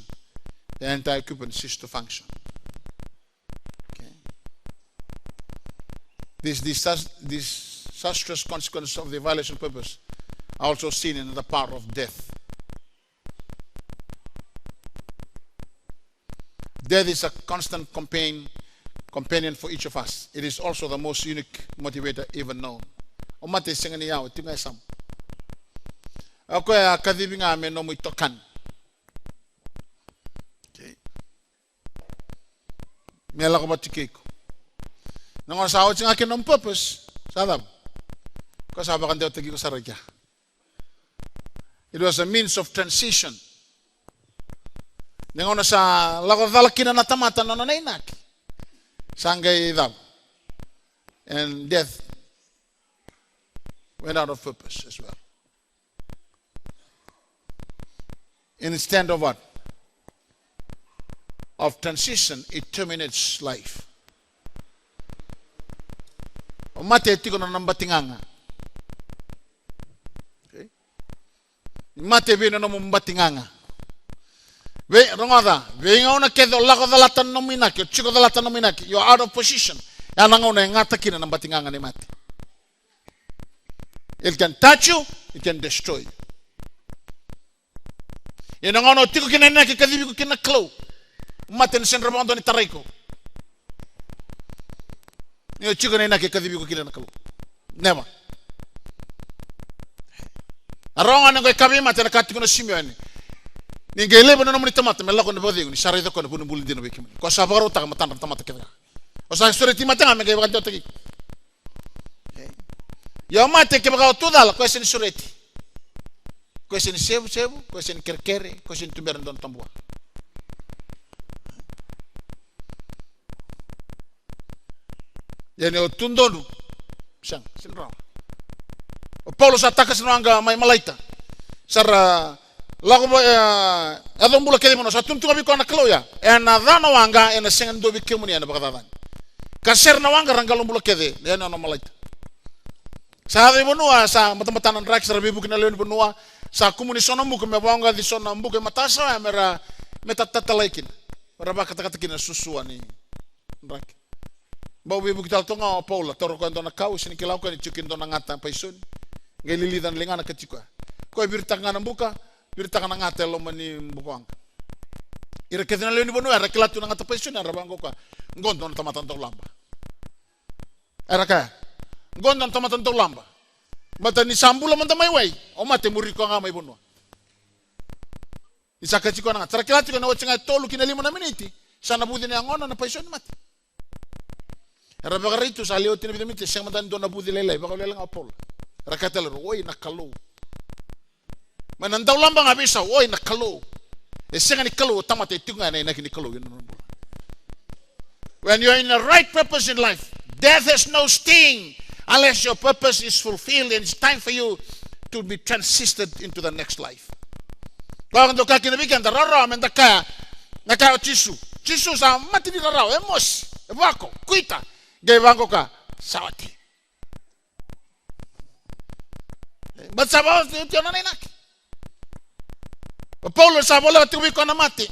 the entire equipment ceases to function. Okay. This disas-, disastrous consequence of the violation of purpose are also seen in the power of death. Death is a constant companion, companion for each of us. It is also the most unique motivator even known. O mate e sega ni yawa, tiko ga e yasamu. O koya a kacivi ga me nomu itokani. Okay. Me lako vata kei iko. Na gauna sa oti ga kina nomu purpose, sa cava? Ko sa vakadewataki iko sara i kea. It was a means of transition. Ni gauna sa lako cala kina na tamata na nona inaki, sa qai cava? And death went out of purpose as well. Instead of what? Of transition, it terminates life. O mate e tiko na nona batigaga. Okay? Mate vei na nomu batigaga. Vei, rogoca, vei gauna kece o lako calata na nomu inaki, o tiko calata na nomu inaki, you're out of position. Ya na gauna e gata kina na batigaga ni mate. It can touch you, it can destroy you. Ia na gauna o tiko kina na inaki e kacivi iko kina na Kalou, mate ena sega ni rawa vakadua ni tarai iko. Ni o tiko na inaki e kacivi iko kina na Kalou. Never. A rawa ga ni o qai kaya vei mate na ka tiko na Simione. Ni qai laiva na nomuni tamata me lako ena vakacegu, ni sa raica koya na vu ni bula dina vei kemuni. Koya sa vakarautaka matadra na tamata kece ga. O sa sureti mate ga me qai vakadewataki iko. Ia o mate kevaka o tu cala, koya sega ni sureti. Koya sega ni sevusevu, koya sega ni kerekere, koya sega ni tubera e dua na tabua. Ia ni o tu donu, sega, sega ni rawa. O Paula sa takasi na waqa mai Malaita. Sa ra lako va, e, yaco bula kece i vanua, sa tukuna tu ga vei koya na Kalou ya. Ena ca na waqa, ena sega ni dua vei kemuni ena vakacacani. Ka sere na waqa, ra qalo bula kece, ena nona Malaita. Sa yaco i vanua, sa batabata na draki, sa ra veivuke na lewe ni vanua, sa kumuni so na buka me vaqaci so na buka e matasawa, me ra, me tatatalai kina. Me ra vakatakata kina na suasua ni draki. Bau veivuke tale toka ga o Paula, taura koya e dua na kau, sega ni kila o koya ni tiko kina e dua na gata paisoni. Qai lilica na ligana ka tiko koya. Koya viritaka ga na buka, viritaka na gata e loma ni buka waqa. Ira kece na lewe ni vanua era kila tu na gata paisoni, era vaqo koya. Qo dua na tamata daulaba. Era kaya, qo dua na tamata daulaba. Baleta ni sa bula mada mai wai, o mate muri koya ga mai vanua. Ni sa kaci koya na gata. Sa ra kila tiko na oti ga e tolu ki na lima na miniti, sa na vuci na yagona na paisoni mate. Era vakarai tu sa lewe oti na vica miniti, sega mada ni dua na vuci lailai, vakawelewele ga o Paula. Era kaya tale rau, oi na Kalou. Mai na daulaba ga veisau, oi na Kalou. E sega ni Kalou o tamata, e tiko ga na inaki ni Kalou ena nona bula. When you're in the right purpose in life, death has no sting unless your purpose is fulfilled and it's time for you to be transited into the next life. Koya dau kaya kina vei keda, rawarawa meda kaya na kaya o Jisu. Jisu sa mate ni rarawa, e mosi, e vako, kuita, qai vaqo ka, sa oti. Baleta sa vakaoti o nona inaki. O Paula sa voleka tiko vei koya na mate.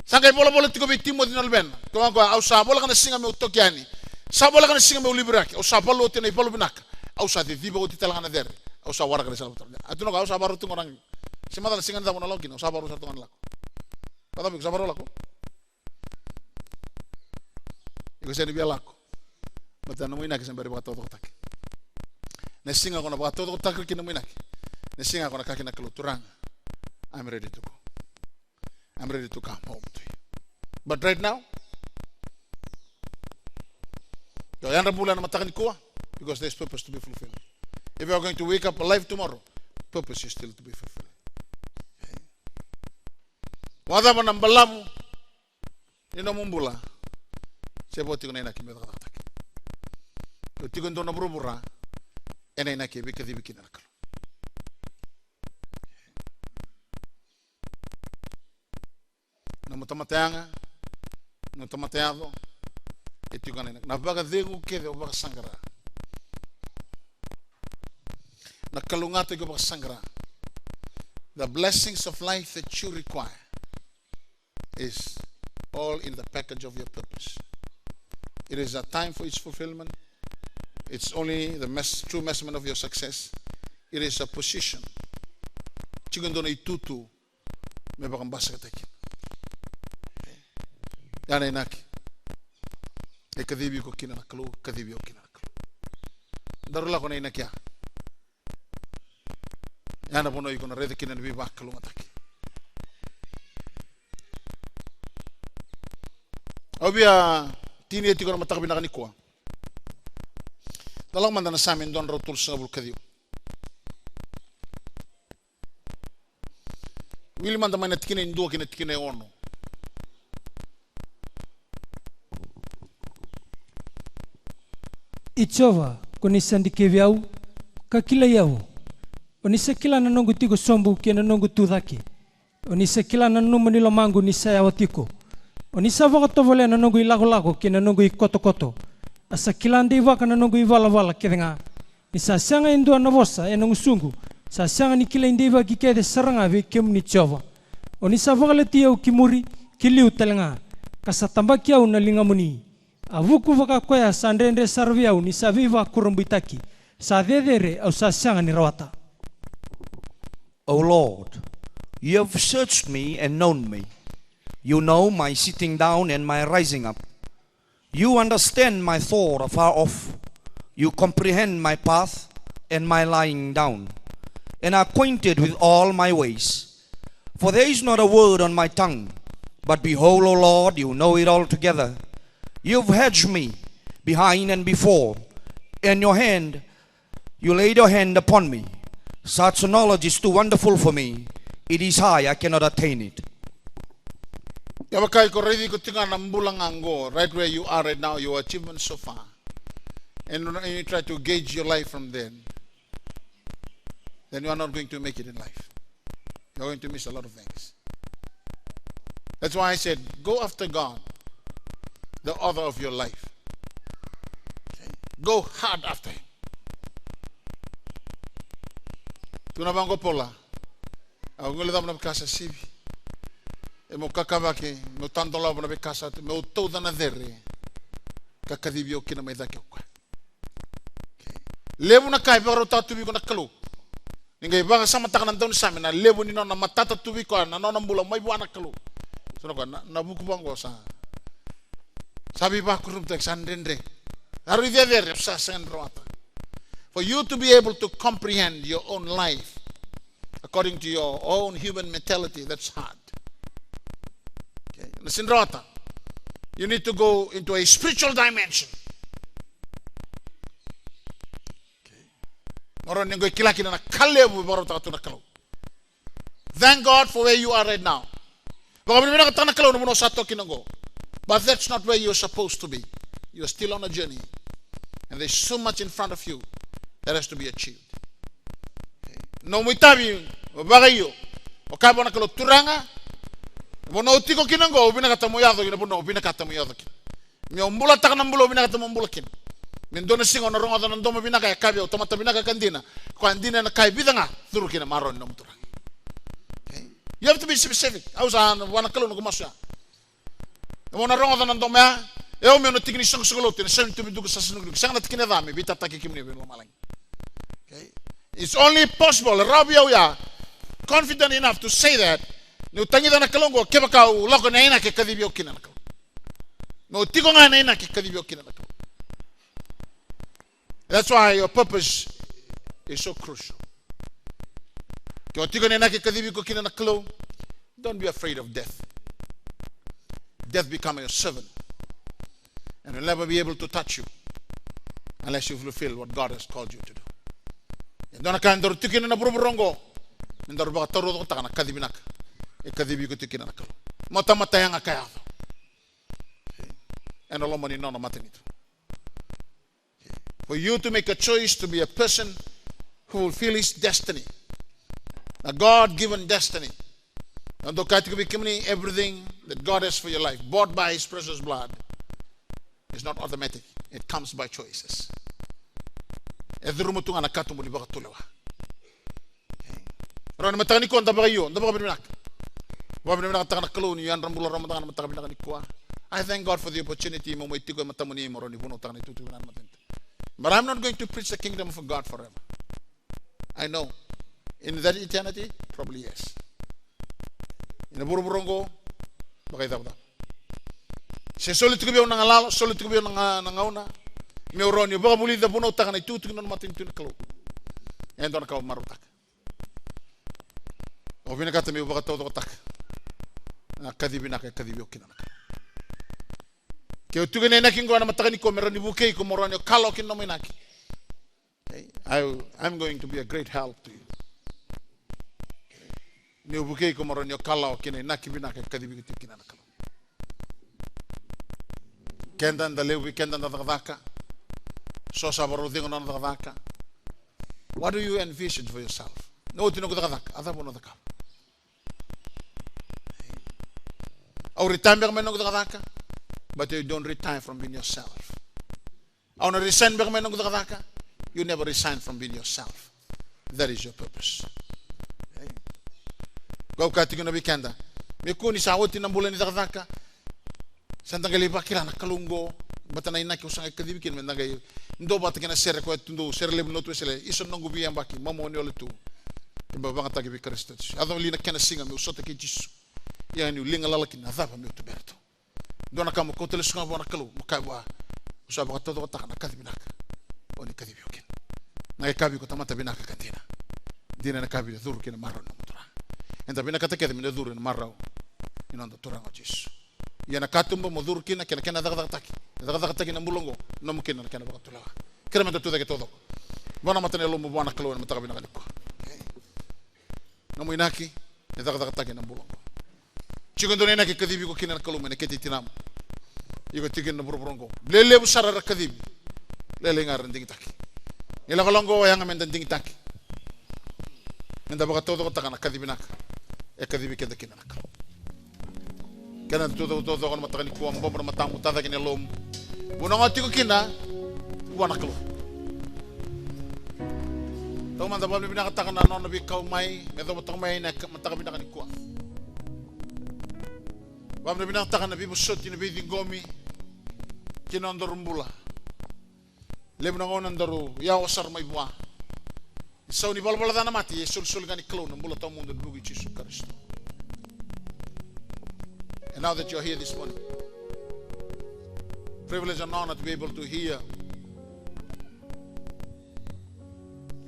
Sa qai volavola tiko vei Timoci na luvena. Ko koya, au sa voleka na siga meu toki yani. Sa voleka na siga meu liviraki. Au sa valu oti na ivalu vinaka. Au sa ciciva oti tale ga na cere. Au sa waraka na sala. A tu na koya, au sa varau tu ga na. Se macala siga ni cava na lako kina, au sa varau sa tu ga na lako. Vacava iko sa varau lako? Iko sega ni via lako. Baleta na nomu inaki sa bera ni vakatokatokataki. Na siga ko na vakatokatokataki kina nomu inaki, na siga ko na kaya kina na Kalou, Turaga, I'm ready to go. I'm ready to come home to you. But right now, io, yadra bula ena mataka nikua, because there's purpose to be fulfilled. If you are going to wake up alive tomorrow, purpose is still to be fulfilled. Vakacava na balavu ni nomu bula? Se vo tiko na inaki me cakacakataki. Ko tiko e dua na vuravura ena inaki e veikacivi kina na Kalou. Na nomu tamata yaga, na nomu tamata yaco, e tiko na inaki. Na vakacegu kece o vakasaqara, na kalougata iko vakasaqara. The blessings of life that you require is all in the package of your purpose. It is a time for its fulfillment. It's only the mes-, true measurement of your success. It is a position. Tiko e dua na itutu me vakabasikataki. Ya na inaki e kacivi iko kina na Kalou, kacivi au kina na Kalou. Daru lako na inaki ya. Ya na vanua iko na raica kina na veivakalougatataki. Au via tinia tiko na mataka vinaka nikua. Da lako mada na Same dua na drau tolusagavulu ka ciwa. Wili mada mai na tikina e dua ki na tikina e ono. I Jiova, ko ni sa dikevi au, ka kilai au. O ni sa kila na noqu tiko sobu kei na noqu tu cake. O ni sa kila na nanuma ni lomaqu ni sa yawa tiko. O ni sa vakatovolea na noqu ilakolako kei na noqu ikotokoto. A sa kila deivaka na noqu ivalavala kece ga. Ni sa sega e dua na vosa ena gusuqu, sa sega ni kilai deivaki kece sara ga vei kemuni Jiova. O ni sa vakalati au ki muri, ki liu tale ga, ka sa tabaki au na ligamuni. A vuku vaka koya sa dredre sara vei au ni sa veivakurabuitaki, sa cecere au sa sega ni rawata. O Lord, you have searched me and known me. You know my sitting down and my rising up. You understand my thought afar off. You comprehend my path and my lying down, and are acquainted with all my ways. For there is not a word on my tongue, but behold, O Lord, you know it altogether. You've hedged me behind and before, and your hand You laid your hand upon me. Such knowledge is too wonderful for me. It is high, I cannot attain it. Ia vaka iko raici iko tiko ga na bula ga qo, right where you are right now, your achievements so far. And when you try to gauge your life from then, then you are not going to make it in life. You're going to miss a lot of things. That's why I said, go after God, the author of your life. Okay? Go hard after him. Tukuna vaqo o Paula, au guilecava na veika sa sivi. E meu kakavaki, meu tadolava na veika sa, meu tauca na cere, ka kacivi au kina mai cake o koya. Okay. Levu na ka e vakarautaka tu vei iko na Kalou. Ni qai vakasamataka na daunisame na levu ni nona matata tu vei koya na nona bula mai vua na Kalou. Sa na koya na, na vuku vaqo sa, sa veivakurabuitaki, sa dredre. Sa rui cecere, sa sega ni rawata. For you to be able to comprehend your own life according to your own human mentality, that's hard. Okay. Na sega ni rawata. You need to go into a spiritual dimension. Okay. Maro ni qai kila kina na ka levu e vakarautaka tu na Kalou. Thank God for where you are right now. Vakavinavinakataka na Kalou na vanua sa toka kina qo. But that's not where you're supposed to be. You are still on a journey. And there's so much in front of you that has to be achieved. Okay. Nomu itavi, vakaio. O kaya vua na Kalou, Turaga, vanua au tiko kina qo, au vinakata mo yaco kina, vanua au vinakata mo yaco kina. Meu bulataka na bula au vinakata mo bula kina. Me dua na siga au na rogoca na domo vinaka e kaya vei au, tamata vinaka ka dina. Koya dina ena ka e vica ga, curu kina, marau ni nomu Turaga. Okay? You have to be specific. Au sa vua na Kalou noqu masu ya. Mo na rogoca na domo ya. E au meu na tiki ni soqosoqo lotu ena seventy-two Viduka, sa sega ni duka, sega na tikina e ca me veitataki kemuni vei lomalagi. Okay? It's only possible, rawa vei au ya, confident enough to say that, niu tagica na Kalou oqo kevaka au lako ena inaki e kacivi au kina na Kalou. Meu tiko ga ena inaki e kacivi au kina na Kalou. That's why your purpose is so crucial. Ke o tiko ena inaki e kacivi iko kina na Kalou, don't be afraid of death. Death become your servant and will never be able to touch you unless you fulfill what God has called you to do. E dua na ka e daru tiko kina na vuravura oqo, me daru vakataurocakotaka na kaci vinaka e kacivi iko tiko kina na Kalou. Mo tamata yaga ka yaco ena loma ni nona matanitu. For you to make a choice to be a person who fulfill his destiny, a God-given destiny. Na dau kaya tiko vei kemuni, everything that God has for your life, bought by his precious blood, is not automatic. It comes by choices. E curuma tu ga na katuba ni vakatulewa. Rawa ni mataka nikua da vakaio, da vakavinavinaka. Vakavinavinakataka na Kalou ni yadra bula rawa mada ga na mataka vinaka nikua. I thank God for the opportunity mo mai tiko e matamuni mo rawa ni vunautaka na itukutuku vinaka ni matanitu. But I'm not going to preach the kingdom of God forever. I know. In that eternity, probably yes. Ena vuravura oqo, vakaicavacava. Se soli tiko vei au na galala, soli tiko vei au na ga-, na gauna meu rawa ni vakavulica, vunautaka na itukutuku ni nona matanitu na Kalou. E dua na ka au marautaka. Au vinakata meu vakataucokotaka na kaci vinaka e kacivi au kina na Kalou. Ke o tiko ena inaki oqo ena mataka nikua me rawa ni vukei iko mo rawa ni o kalawa ki na nomu inaki. Hey, I, I'm going to be a great help to you. Niu vukei iko mo rawa ni o kalawa ki na inaki vinaka e kacivi iko tiko kina na Kalou. Keda, da levu vei keda da cakacaka. So sa vakarau cegu na nona cakacaka. What do you envision for yourself? Na oti noqu cakacaka, a cava o na cakava? Au retire beka mai noqu cakacaka, but you don't retire from being yourself. Au na resign beka mai noqu cakacaka, you never resign from being yourself. That is your purpose. Okay? Au kaya tiko na vei keda, me kua ni sa oti na bula ni cakacaka, sa da qai lai vakila na Kalou oqo, baleta na inaki au sa qai kacivi kina me da qai dua vata kei na sere koya tu, dua sere levu ni lotu Wesele, isa noqu veiyabaki, Momo ni Aletu. Keitou vakayagataki vei Karisito Jisu. Yaco li na kena siga meu sota kei Jisu. Ia niu liga lala kina, a cava meu tubera tu? Dua na ka mo kauta lesu ga vua na Kalou, mo kaya vua, au sa vakataucokotaka na kaci vinaka o ni kacivi au kina. Na yakavi ko tamata vinaka ka dina. Dina na yakavi e curu kina marau ni nomu Turaga. Eda vinakata kece me da curu ena marau ni noda Turaga o Jisu. Ia na katuba mo curu kina kei na kena cakacakataki, cakacakataki na bula oqo, nomu kina na kena vakatulewa. Kerea meda tucake taucoko. Vakanamata na yalomu vua na Kalou ena mataka vinaka nikua. Okay? Nomu inaki e cakacakataki ena bula oqo. Tiko e dua na inaki e kacivi iko kina na Kalou mai na kete i tinamu. Iko tiko kina na vuravura oqo. Lelevu sara era kacivi. Lailai ga era digitaki. Ni lako oqo, yaga meda digitaki. Meda vakataucokotaka na kaci vinaka e kacivi keda kina na Kalou. Kena tucoko taucoko na mataka nikua, bobo na matamu, tacake na yalomu. Vunau ga tiko kina vua na Kalou. Taumada, vakavinavinakataka na nona veikau mai me yacova toka mai na ka-, mataka vinaka nikua. Vakavinavinakataka na veivosoti, na veiciqomi ki na nodaru bula. Levu na gauna daru yawa sara mai vua. Isau ni valavala ca na mate, ia e isolisoli ga ni Kalou na bula tawamudu ena vuku i Jisu Karisito. And now that you're here this morning, privilege and honor to be able to hear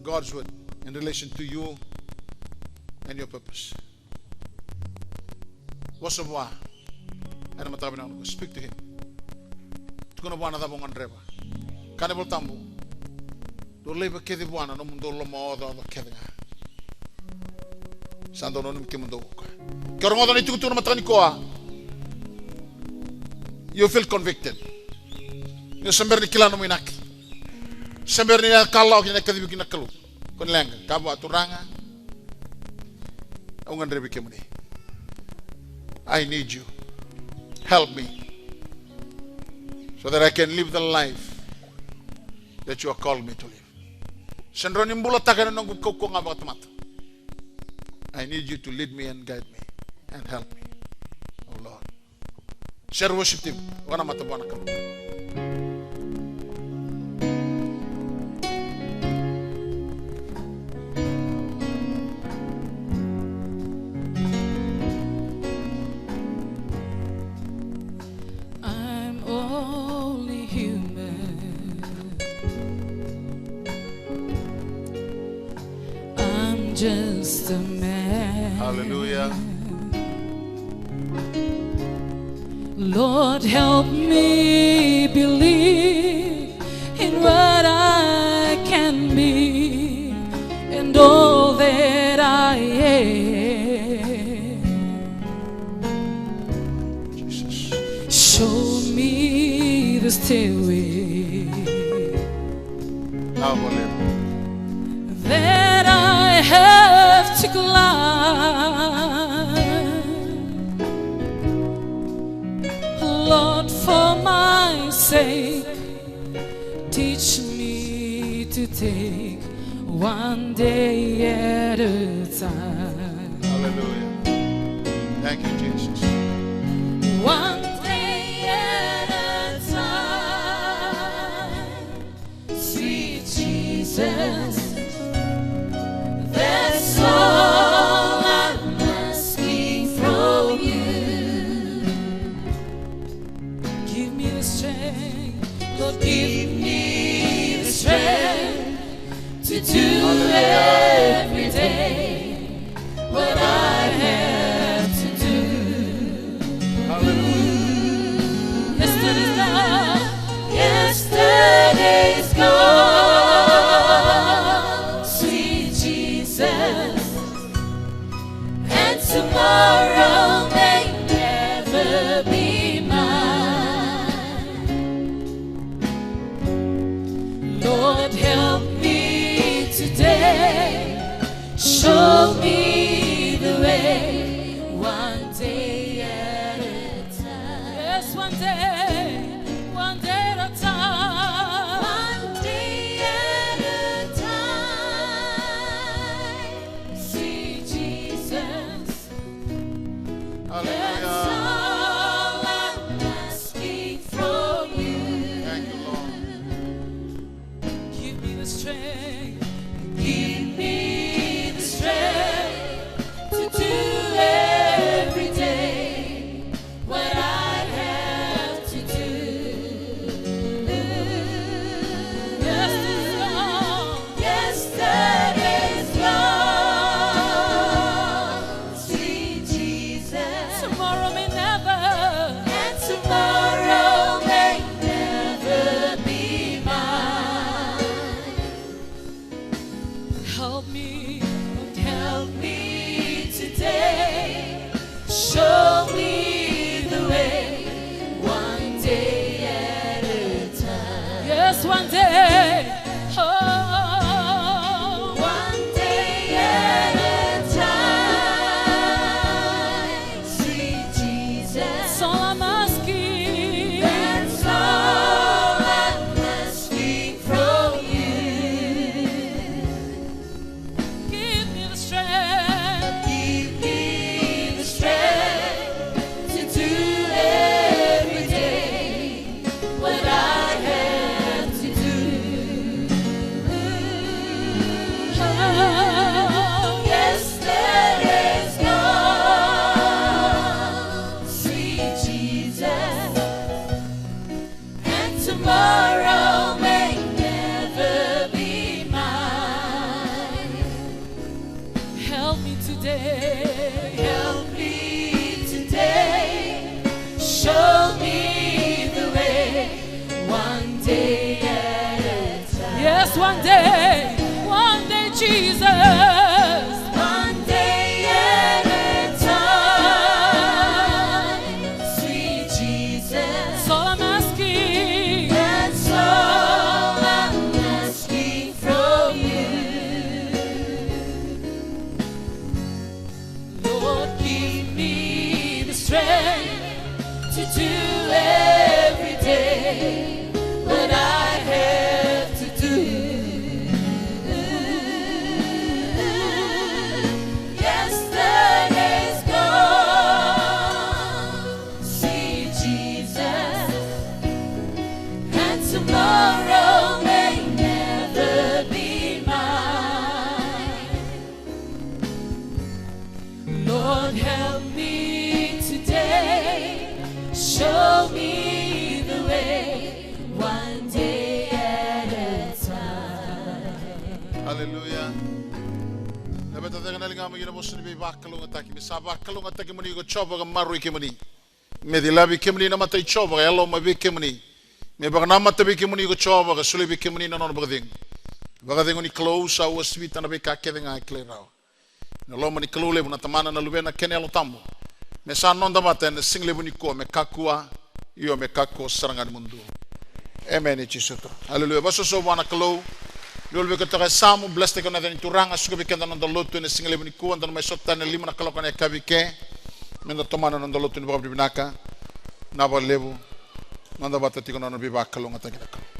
God's word in relation to you and your purpose. Vosa vua ena mataka vinaka nikua. Speak to him. Tukuna vua na cava o gadreva. Kaya na iVolatabu, dou laiva kece vua na nomudou lomaocaoca kece ga. Sa dau nanumi kemudou o koya. Ke o rogoca na itukutuku na mataka nikua, you feel convicted. Ni o se bera ni kila nomu inaki, se bera ni kalawa kina na kacivi kina na Kalou. Ko ni leqa, kaya vua, Turaga, au gadrevi kemuni. I need you. Help me so that I can live the life that you are calling me to live. Se rawa ni bulataka ena noqu kaukauwa ga vakatamata. I need you to lead me and guide me and help me, oh Lord. Share worship team. Vaka na mata vua na Kalou. I'm only human. I'm just a man. Hallelujah. Lord, help me believe in what I can be and all that I am. Jesus. Show me the stairway that I have to climb. Lord, for my sake, teach me to take one day at a time. Hallelujah. Thank you, Jesus. One day at a time, sweet Jesus. That's all I'm asking from you. Give me the strength, Lord, give me the strength to do every day what I have to do. Hallelujah. Yesterday's gone. Yesterday's gone, sweet Jesus. And tomorrow may never be mine. Lord, help me today. Show me the way. One day at a time. Yes, one day. One day at a time. One day at a time. See Jesus. Hallelujah. That's all I'm asking from you. Thank you, Lord. Give me the strength. Give me the strength to do every day what I have to do. Yesterday's gone. Yesterday's gone. See Jesus. Tomorrow may never. And tomorrow may never be mine. Help me, help me today. Show me the way, one day at a time. Yes, one day. Oh, one day at a time. Sweet Jesus. That's all I'm asking. That's all I'm asking from you. Give me the strength. Give me the strength to do every day what I have to do. Aleluya. Laveta cake na ligamu ki na vosa ni veivakalougatataki. Me sa vakalougatataki kemuni ko Jiova ka maroroi kemuni. Me cilavi kemuni na mata i Jiova ka yaloma vei kemuni. Me vakanamata vei kemuni ko Jiova ka solia vei kemuni na nona vakacegu. Vakacegu ni Kalou sa uasivita na veika kece ga e kilai rawa. Na loma ni Kalou levu, na Tamana, na Luvena kei na Yalo Tabu. Me sa noda vata ena siga levu nikua, me kakua, io me kakua sara ga ni mudu. Emeni, Jisu tu. Aleluya. Vakasoso vua na Kalou. Ni ulu vei koya toka e samu, bless taki na yaca ni Turaga, suka vei keda na noda lotu ena siga levu nikua, da na mai sota tani na lima na kaloko na yakavi ke. Me da tomana na noda lotu ni vakavinavinaka. Na vakalevu. Noda vata tiko na nona veivakalougatataki na Kalou.